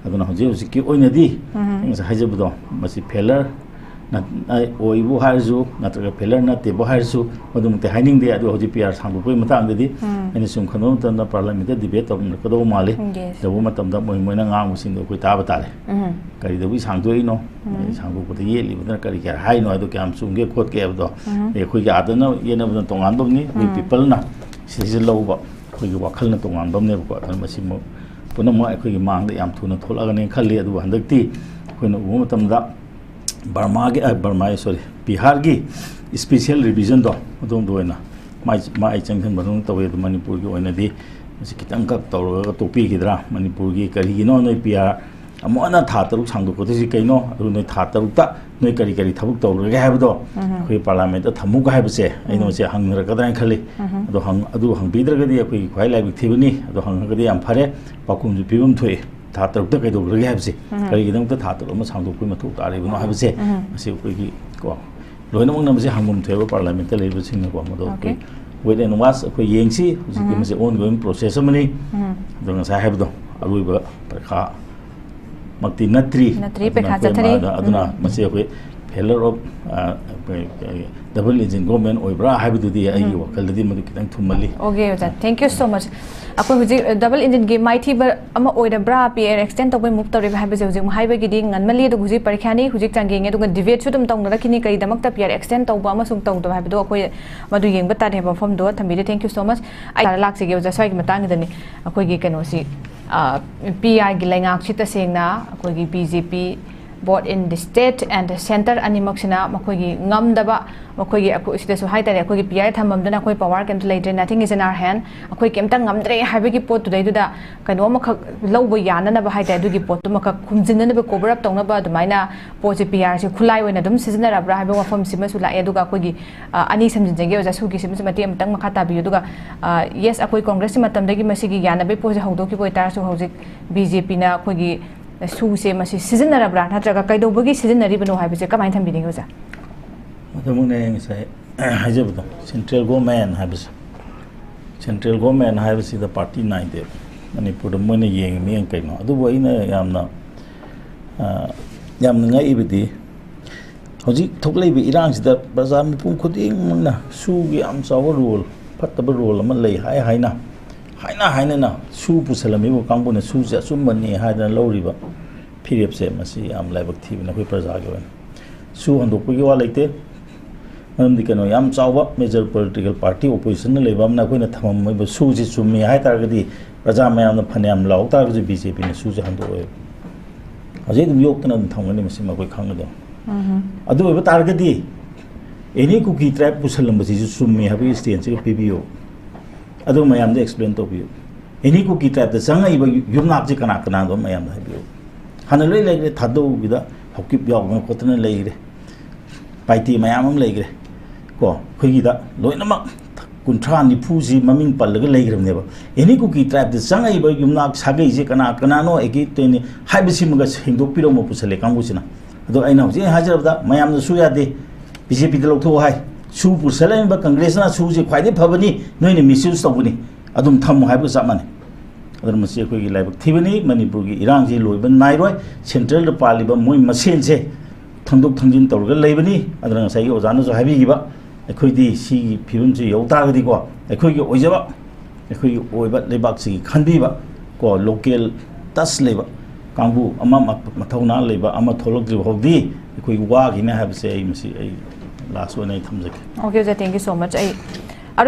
ꯑꯗꯨꯅ ꯍꯧꯖꯤꯛ ꯍꯧꯖꯤꯛꯀꯤ ꯑꯣꯏꯅꯗꯤ ꯑꯩ ꯉꯁꯥꯏ ꯍꯥꯏꯖꯕꯗꯣ, ꯃꯁꯤ ꯐꯦꯂꯔ ꯑꯣꯏꯕꯨ ꯍꯥꯏꯔꯁꯨ ꯅꯠꯇ꯭ꯔꯒ ꯐꯦꯂꯔ ꯅꯠꯇꯦꯕꯨ ꯍꯥꯏꯔꯁꯨ, ꯃꯗꯨꯃꯛꯇꯤ ꯍꯥꯏꯅꯤꯡꯗꯦ꯫ ꯑꯗꯨ ꯍꯧꯖꯤꯛ ꯄꯤ ꯑꯥꯔ ꯁꯥꯡꯗꯣꯛꯄꯒꯤ ꯃꯇꯥꯡꯗꯗꯤ ꯑꯩꯅ ꯁꯨꯝ ꯈꯟꯕ ꯃꯇꯝꯗ ꯄꯥꯔꯂꯥꯃꯦꯟꯠꯇ ꯗꯤꯕꯦꯠ ꯇꯧꯔꯝꯂꯛꯀꯗꯧꯕ ꯃꯥꯜꯂꯤ꯫ ꯇꯧꯕ ꯃꯇꯝꯗ ꯃꯣꯏ, ꯃꯣꯏꯅ ꯉꯥꯡꯕꯁꯤꯡꯗꯣ ꯑꯩꯈꯣꯏ ꯇꯥꯕ ꯇꯥꯔꯦ꯫ ꯀꯔꯤꯗꯧꯕꯒꯤ ꯁꯥꯡꯗꯣꯛꯏꯅꯣ? ꯁꯥꯡꯗꯣꯛꯄꯗ ꯌꯦꯠꯂꯤꯕꯗꯨꯅ ꯀꯔꯤ ꯀꯔꯤ ꯍꯥꯏꯅꯣ ꯍꯥꯏꯗꯣ, ꯀꯌꯥꯝ ꯆꯨꯝꯒꯦ ꯈꯣꯠꯀꯦ ꯍꯥꯏꯕꯗꯣ꯫ ꯑꯩꯈꯣꯏꯒꯤ ꯑꯥꯗꯅ ꯌꯦꯠꯅꯕꯗꯨꯅ ꯇꯣꯉꯥꯟꯕ ꯑꯃꯅꯤ, ꯑꯩꯈꯣꯏ ꯄꯤꯄꯜꯅ ꯁꯤꯁꯦ ꯂꯧꯕ, ꯑꯩꯈꯣꯏꯒꯤ ꯋꯥꯈꯜꯅ ꯇꯣꯉꯥꯟꯕ ꯑꯃꯅꯦꯕꯀꯣ꯫ ꯑꯗꯨꯅ ꯃꯁꯤ ꯄꯨꯝꯅꯃꯛ ꯑꯩꯈꯣꯏꯒꯤ ꯃꯥꯡꯗ ꯌꯥꯝ ꯊꯨꯅ ꯊꯣꯛꯂꯛꯑꯒꯅꯤ ꯈꯜꯂꯤ꯫ ꯑꯗꯨꯕꯨ ꯍꯟꯗꯛꯇꯤ ꯑꯩꯈꯣꯏꯅ ꯎꯕ ꯃꯇꯝꯗ ꯕꯔꯃꯥꯒꯤ, ꯑ, ꯕꯔꯃꯥꯒꯤ, ꯁꯣꯔꯤ, ꯕꯤꯍꯥꯔꯒꯤ ꯏꯁꯄꯤꯁꯦꯜ ꯔꯤꯚꯤꯖꯟꯗꯣ, ꯑꯗꯣꯝꯗ ꯑꯣꯏꯅ ꯃꯥꯏ, ꯃꯥꯏ ꯆꯪꯁꯤꯟꯕꯗꯧꯅ ꯇꯧꯋꯤ꯫ ꯑꯗꯨ ꯃꯅꯤꯄꯨꯔꯒꯤ ꯑꯣꯏꯅꯗꯤ ꯃꯁꯤ ꯈꯤꯇꯪꯈꯛ ꯇꯧꯔꯒ ꯇꯣꯛꯄꯤꯈꯤꯗ꯭ꯔꯥ? ꯃꯅꯤꯄꯨꯔꯒꯤ ꯀꯔꯤꯒꯤꯅꯣ ꯅꯣꯏ ꯄꯤ ꯑꯥꯔ ꯑꯃꯨꯛ ꯍꯟꯅ ꯊꯥ ꯇꯔꯨꯛ ꯁꯥꯡꯗꯣꯛꯀꯗꯣꯏꯁꯤ ꯀꯩꯅꯣ? ꯑꯗꯨ ꯅꯣꯏ ꯊꯥ ꯇꯔꯨꯛꯇ ꯅꯣꯏ ꯀꯔꯤ ꯀꯔꯤ ꯊꯕꯛ ꯇꯧꯔꯒꯦ ꯍꯥꯏꯕꯗꯣ ꯑꯩꯈꯣꯏ ꯄꯥꯔꯂꯥꯃꯦꯟꯠꯇ ꯊꯝꯃꯨꯒ ꯍꯥꯏꯕꯁꯦ ꯑꯩꯅ ꯃꯁꯤ ꯍꯪꯅꯔꯛꯀꯗ꯭ꯔꯥ ꯍꯥꯏꯅ ꯈꯜꯂꯤ꯫ ꯑꯗꯣ ꯍꯪ-, ꯑꯗꯨ ꯍꯪꯕꯤꯗ꯭ꯔꯒꯗꯤ ꯑꯩꯈꯣꯏꯒꯤ ꯈ꯭ꯋꯥꯏ ꯂꯥꯏꯕꯛ ꯊꯤꯕꯅꯤ꯫ ꯑꯗꯣ ꯍꯪꯉꯒꯗꯤ ꯌꯥꯝ ꯐꯔꯦ, ꯄꯥꯎꯈꯨꯝꯁꯨ ꯄꯤꯐꯝ ꯊꯣꯛꯏ꯫ ꯊꯥ ꯇꯔꯨꯛꯇ ꯀꯩꯗꯧꯈ꯭ꯔꯒꯦ ꯍꯥꯏꯕꯁꯦ, ꯀꯔꯤꯒꯤꯗꯃꯛꯇ ꯊꯥ ꯇꯔꯨꯛ ꯑꯃ ꯁꯥꯡꯗꯣꯛꯄꯒꯤ ꯃꯊꯧ ꯇꯥꯔꯤꯕꯅꯣ ꯍꯥꯏꯕꯁꯦ, ꯃꯁꯤ ꯑꯩꯈꯣꯏꯒꯤ, ꯀꯣ, ꯂꯣꯏꯅꯃꯛꯅ ꯃꯁꯤ ꯍꯪꯐꯝ ꯊꯣꯛꯑꯦꯕ ꯄꯥꯔꯂꯥꯃꯦꯟꯠꯇ ꯂꯩꯔꯤꯕꯁꯤꯡꯅꯀꯣ꯫ ꯃꯗꯣ ꯑꯩꯈꯣꯏ wait and watch, ꯑꯩꯈꯣꯏ ꯌꯦꯡꯁꯤ꯫ ꯍꯧꯖꯤꯛꯇꯤ ꯃꯁꯤ ongoing process ꯑꯃꯅꯤ꯫ ꯑꯗꯣ ꯉꯁꯥꯏ ꯍꯥꯏꯕꯗꯣ, ꯑꯔꯣꯏꯕ ꯄꯔꯤꯈꯥ ꯃꯛꯇꯤ ꯅꯠꯇ꯭ꯔꯤ꯫ ꯅꯠꯇ꯭ꯔꯤ, ꯑꯗꯨꯅ ꯄꯩꯈꯥ ꯑꯩꯈꯣꯏ ꯆꯠꯊꯔꯤ꯫ ꯃꯥ-, ꯑꯗꯨꯅ ꯃꯁꯤ ꯑꯩꯈꯣꯏ failure of, ꯑ, ꯑꯩꯈꯣꯏ, ꯑꯩꯈꯣꯏ double engine government ꯑꯣꯏꯕ꯭ꯔꯥ ꯍꯥꯏꯕꯗꯨꯗꯤ ꯑꯩꯒꯤ ꯋꯥꯈꯜꯗꯗꯤ ꯃꯗꯨ ꯈꯤꯇꯪ ꯊꯨꯝꯃꯜꯂꯤ꯫ Okay, ꯑꯣꯖꯥ, thank you so much꯫ ꯑꯩꯈꯣꯏ ꯍꯧꯖꯤꯛ, ꯑ, double engine ꯒꯤ ꯃꯥꯏꯊꯤꯕ ꯑꯃ ꯑꯣꯏꯔꯕ꯭ꯔꯥ, ꯄꯤ ꯑꯥꯔ extend ꯇꯧꯕꯩ move ꯇꯧꯔꯤꯕ ꯍꯥꯏꯕꯁꯦ ꯍꯧꯖꯤꯛ ꯍꯥꯏꯕꯒꯤꯗꯤ ꯉꯟꯃꯜꯂꯤ꯫ ꯑꯗꯨꯒ ꯍꯧꯖꯤꯛ ꯄꯔꯤꯈ꯭ꯌꯥꯅꯤ, ꯍꯧꯖꯤꯛ ꯆꯥꯡꯌꯦꯡꯉꯦ, ꯑꯗꯨꯒ debate ꯁꯨ ꯑꯗꯨꯝ ꯇꯧꯅꯔꯛꯈꯤꯅꯤ, ꯀꯔꯤꯗꯃꯛꯇ ꯄꯤ ꯑꯥꯔ extend ꯇꯧꯕ ꯑꯃꯁꯨꯡ ꯇꯧꯗꯕ ꯍꯥꯏꯕꯗꯣ ꯑꯩꯈꯣꯏ ꯃꯗꯨ ꯌꯦꯡꯕ ꯇꯥꯔꯦ꯫ ꯃꯐꯝꯗꯣ ꯊꯝꯕꯤꯔꯦ, thank you so much꯫ ꯑꯩ ꯂꯥꯛꯆꯒꯦ ꯑꯣꯖꯥ, ꯁ꯭ꯋꯥꯏꯒꯤ ꯃꯇꯥꯡꯒꯤꯗꯅꯤ꯫ ꯑꯩꯈꯣꯏꯒꯤ ꯀꯩꯅꯣꯁꯤ, ꯑ, ꯄꯤ ꯑꯥꯔꯒꯤ ꯂꯩꯉꯥꯛꯁꯤ ꯇꯁꯦꯡꯅ ꯑꯩꯈꯣꯏꯒꯤ B J P, both in the state and the centre ꯑꯅꯤꯃꯛꯁꯤꯅ ꯃꯈꯣꯏꯒꯤ ꯉꯝꯗꯕ, ꯃꯈꯣꯏꯒꯤ, ꯑꯩꯈꯣꯏ ꯁꯤꯗꯁꯨ ꯍꯥꯏꯇꯥꯔꯦ, ꯑꯩꯈꯣꯏꯒꯤ ꯄꯤ ꯑꯥꯔ ꯊꯝꯐꯝꯗꯨꯅ ꯑꯩꯈꯣꯏ power ꯀꯩꯝꯇ ꯂꯩꯇ꯭ꯔꯦ, nothing is in our hand, ꯑꯩꯈꯣꯏ ꯀꯩꯝꯇ ꯉꯝꯗ꯭ꯔꯦ ꯍꯥꯏꯕꯒꯤ ꯄꯣꯠꯇꯨꯗꯩꯗꯨꯗ ꯀꯩꯅꯣ ꯑꯃꯈꯛ ꯂꯧꯕ ꯌꯥꯅꯅꯕ ꯍꯥꯏꯇꯥꯔꯦ, ꯑꯗꯨꯒꯤ ꯄꯣꯠꯇꯨꯃꯈꯛ ꯈꯨꯝꯖꯤꯟꯅꯅꯕ, cover up ꯇꯧꯅꯕ ꯑꯗꯨꯃꯥꯏꯅ ꯄꯣꯠꯁꯦ ꯄꯤ ꯑꯥꯔꯁꯦ ꯈꯨꯠꯂꯥꯏ ꯑꯣꯏꯅ ꯑꯗꯨꯝ ꯁꯤꯖꯤꯟꯅꯔꯕ꯭ꯔꯥ ꯍꯥꯏꯕ ꯋꯥꯐꯝꯁꯤꯃꯁꯨ ꯂꯥꯛꯑꯦ꯫ ꯑꯗꯨꯒ ꯑꯩꯈꯣꯏꯒꯤ, ꯑ, ꯑꯅꯤ ꯁꯝꯖꯤꯟꯖꯒꯦ ꯑꯣꯖꯥ, ꯁꯨꯒꯤꯁꯤꯃꯁꯨ ꯃꯇꯦꯛ ꯑꯃꯇꯪ ꯃꯈꯥ ꯇꯥꯕꯤꯌꯨ꯫ ꯑꯗꯨꯒ, ꯑ, yes, ꯑꯩꯈꯣꯏ ꯀꯣꯡꯒ꯭ꯔꯦꯁꯀꯤ ꯃꯇꯝꯗꯒꯤ ꯃꯁꯤꯒꯤ ꯌꯥꯅꯕꯒꯤ ꯄꯣꯠꯁꯦ ꯍꯧꯗꯣꯛꯈꯤꯕ ꯑꯣꯏꯇꯥꯔꯁꯨ, ꯍꯧꯖꯤꯛ ꯕꯤ ꯖꯦ ꯄꯤꯅ ꯑꯩꯈꯣꯏꯒꯤ ꯁꯨꯁꯦ ꯃꯁꯤ ꯁꯤꯖꯤꯟꯅꯔꯕ꯭ꯔꯥ, ꯅꯠꯇ꯭ꯔꯒ ꯀꯩꯗꯧꯕꯒꯤ ꯁꯤꯖꯤꯟꯅꯔꯤꯕꯅꯣ ꯍꯥꯏꯕꯁꯦ ꯀꯃꯥꯏꯅ ꯊꯝꯕꯤꯅꯤꯡꯉꯤ ꯑꯣꯖꯥ? ꯑꯗꯨꯃꯛꯅꯦ ꯑꯩ ꯉꯁꯥꯏ ꯍꯥꯏꯖꯕꯗꯣ, ꯁꯦꯟꯇ꯭ꯔꯦꯜ ꯒꯣꯔꯃꯦꯟ ꯍꯥꯏꯕꯁꯦ, ꯁꯦꯟꯇ꯭ꯔꯦꯜ ꯒꯣꯔꯃꯦꯟ ꯍꯥꯏꯕꯁꯤꯗ ꯄꯥꯔꯇꯤ ꯅꯥꯏꯗꯦꯕ꯫ ꯃꯅꯤꯄꯨꯔꯗ ꯃꯣꯏꯅ ꯌꯦꯡꯉꯤ ꯃꯤꯠꯌꯦꯡ ꯀꯩꯅꯣ? ꯑꯗꯨꯕꯨ ꯑꯩꯅ ꯌꯥꯝꯅ, ꯑ, ꯌꯥꯝꯅ ꯉꯛꯏꯕꯗꯤ, ꯍꯧꯖꯤꯛ ꯊꯣꯛꯂꯛꯏꯕ ꯏꯔꯥꯡꯁꯤꯗ ꯄ꯭ꯔꯖꯥ ꯃꯤꯄꯨꯝ ꯈꯨꯗꯤꯡꯃꯛꯅ ꯁꯨꯒꯤ ꯌꯥꯝ ꯆꯥꯎꯕ ꯔꯣꯜ, ꯐꯠꯇꯕ ꯔꯣꯜ ꯑꯃ ꯂꯩ ꯍꯥꯏ ꯍꯥꯏꯅ, ꯍꯥꯏꯅ ꯍꯥꯏꯅꯅ ꯁꯨ ꯄꯨꯁꯜꯂꯝꯃꯤꯕ ꯀꯥꯡꯕꯨꯅ ꯁꯨꯁꯦ ꯑꯆꯨꯝꯕꯅꯤ ꯍꯥꯏꯗꯅ ꯂꯧꯔꯤꯕ ꯐꯤꯔꯦꯞꯁꯦ, ꯃꯁꯤ ꯌꯥꯝ ꯂꯥꯏꯕꯛ ꯊꯤꯕꯅꯤ ꯑꯩꯈꯣꯏ ꯄ꯭ꯔꯖꯥꯒꯤ ꯑꯣꯏꯅ꯫ ꯁꯨ ꯍꯟꯗꯣꯛꯄꯒꯤ ꯋꯥ ꯂꯩꯇꯦ, ꯃꯔꯝꯗꯤ ꯀꯩꯅꯣ, ꯌꯥꯝ ꯆꯥꯎꯕ ꯃꯦꯖꯔ ꯄꯣꯂꯤꯇꯤꯀꯦꯜ ꯄꯥꯔꯇꯤ ꯑꯣꯄꯣꯖꯤꯁꯟꯅ ꯂꯩꯕ ꯑꯃꯅ ꯑꯩꯈꯣꯏꯅ ꯊꯝꯃꯝꯃꯤꯕ ꯁꯨꯁꯤ ꯆꯨꯝꯃꯤ ꯍꯥꯏ ꯇꯥꯔꯒꯗꯤ, ꯄ꯭ꯔꯖꯥ ꯃꯌꯥꯝꯅ ꯐꯅꯌꯥꯝ ꯂꯥꯎ ꯇꯥꯔꯒꯁꯨ ꯕꯤ ꯖꯦ ꯄꯤꯅ ꯁꯨꯁꯦ ꯍꯟꯗꯣꯛꯑꯣꯏꯕ꯫ ꯍꯧꯖꯤꯛ ꯑꯗꯨꯝ ꯌꯣꯛꯇꯅ ꯑꯗꯨꯝ ꯊꯝꯒꯅꯤ, ꯃꯁꯤꯃ ꯑꯩꯈꯣꯏ ꯈꯪꯒꯗꯕꯅꯤ꯫ ꯑꯗꯨ ꯑꯣꯏꯕ ꯇꯥꯔꯒꯗꯤ, ꯑꯦꯅꯤ ꯀꯨꯀꯤ ꯇ꯭ꯔꯥꯏꯕ ꯄꯨꯁꯜꯂꯝꯕꯁꯤꯁꯨ ꯆꯨꯝꯃꯤ ꯍꯥꯏꯕꯒꯤ ꯁ꯭ꯇꯦꯟꯁꯤꯒ ꯄꯤꯕꯤꯌꯨ꯫ ꯑꯗꯨ ꯃꯌꯥꯝꯗ ꯑꯦꯛꯁꯄ꯭ꯂꯦꯟ ꯇꯧꯕꯤꯌꯨ꯫ ꯑꯦꯅꯤ ꯀꯨꯀꯤ ꯇ꯭ꯔꯥꯏꯕꯇ ꯆꯪꯉꯛꯏꯕ ꯌꯨꯝꯅꯥꯛꯁꯦ ꯀꯅꯥ ꯀꯅꯥꯅꯣ ꯃꯌꯥꯝꯗ ꯍꯥꯏꯕꯤꯌꯨ꯫ ꯍꯥꯟꯅ ꯂꯣꯏ ꯂꯩꯈ꯭ꯔꯦ, ꯊꯥꯗꯧꯒꯤꯗ ꯍꯧꯀꯤꯞ ꯌꯥꯎꯗꯅ ꯈꯣꯠꯇꯅ ꯂꯩꯈ꯭ꯔꯦ, ꯄꯥꯏꯇꯦ ꯃꯌꯥꯝ ꯑꯃ ꯂꯩꯈ꯭ꯔꯦ꯫ ꯀꯣ, ꯑꯩꯈꯣꯏꯒꯤꯗ ꯂꯣꯏꯅꯃꯛ ꯀꯨꯟꯊ꯭ꯔꯥ ꯅꯤꯐꯨꯁꯤ ꯃꯃꯤꯡ ꯄꯜꯂꯒ ꯂꯩꯈ꯭ꯔꯕꯅꯦꯕ꯫ ꯑꯦꯅꯤ ꯀꯨꯀꯤ ꯇ꯭ꯔꯥꯏꯕꯇ ꯆꯪꯉꯛꯏꯕ ꯌꯨꯝꯅꯥꯛ ꯁꯥꯒꯩꯁꯦ ꯀꯅꯥ ꯀꯅꯥꯅꯣ, ꯑꯦꯀꯤꯇꯣꯏꯅꯤ ꯍꯥꯏꯕꯁꯤꯃꯒ ꯁꯦꯡꯗꯣꯛꯄꯤꯔꯝꯃꯣ ꯄꯨꯁꯜꯂꯦ ꯀꯥꯡꯕꯨꯁꯤꯅ꯫ ꯑꯗꯣ ꯑꯩꯅ ꯍꯧꯖꯤꯛ ꯍꯥꯏꯖꯔꯕꯗ ꯃꯌꯥꯝꯅꯁꯨ ꯌꯥꯗꯦ, ꯕꯤ ꯖꯦ ꯄꯤꯗ ꯂꯧꯊꯣꯛꯑꯣ ꯍꯥꯏ, ꯁꯨ ꯄꯨꯁꯜꯂꯛꯏꯕ ꯀꯪꯒ꯭ꯔꯦꯁꯅ ꯁꯨꯁꯦ ꯈ꯭ꯋꯥꯏꯗꯒꯤ ꯐꯕꯅꯤ, ꯅꯣꯏꯅ ꯃꯤꯁꯌꯨꯁ ꯇꯧꯕꯅꯤ, ꯑꯗꯨꯝ ꯊꯝꯃꯣ ꯍꯥꯏꯕꯒ ꯆꯞ ꯃꯥꯟꯅꯩ꯫ ꯑꯗꯨꯅ ꯃꯁꯤ ꯑꯩꯈꯣꯏꯒꯤ ꯂꯥꯏꯕꯛ ꯊꯤꯕꯅꯤ꯫ ꯃꯅꯤꯄꯨꯔꯒꯤ ꯏꯔꯥꯡꯁꯤ ꯂꯣꯏꯕ ꯅꯥꯏꯔꯣꯏ꯫ ꯁꯦꯟꯇ꯭ꯔꯦꯜꯗ ꯄꯥꯜꯂꯤꯕ ꯃꯣꯏ ꯃꯁꯦꯟꯁꯦ ꯊꯥꯡꯗꯣꯛ ꯊꯥꯡꯖꯤꯟ ꯇꯧꯔꯒ ꯂꯩꯕꯅꯤ꯫ ꯑꯗꯨꯅ ꯉꯁꯥꯏꯒꯤ ꯑꯣꯖꯥꯅꯁꯨ ꯍꯥꯏꯕꯤꯈꯤꯕ, ꯑꯩꯈꯣꯏꯗꯤ ꯁꯤꯒꯤ ꯐꯤꯕꯝꯁꯤ ꯌꯧ ꯇꯥꯔꯒꯗꯤꯀꯣ, ꯑꯩꯈꯣꯏꯒꯤ ꯑꯣꯏꯖꯕ, ꯑꯩꯈꯣꯏꯒꯤ ꯑꯣꯏꯕ ꯂꯩꯕꯥꯛꯁꯤꯒꯤ ꯈꯟꯕꯤꯕ, ꯀꯣ, ꯂꯣꯀꯦꯜ ꯇꯁ ꯂꯩꯕ ꯀꯥꯡꯕꯨ ꯑꯃ, ꯃ-, ꯃꯊꯧꯅꯥ ꯂꯩꯕ ꯑꯃ ꯊꯣꯛꯂꯛꯇ꯭ꯔꯤꯕ ꯐꯥꯎꯗꯤ ꯑꯩꯈꯣꯏ ꯋꯥꯈꯤꯅꯤ ꯍꯥꯏꯕꯁꯦ ꯑꯩ ꯃꯁꯤ ꯑꯩ ꯂꯥꯁ ꯑꯣꯏꯅ ꯑꯩ ꯊꯝꯖꯒꯦ꯫ Okay, sir, thank you so much. ꯑꯩ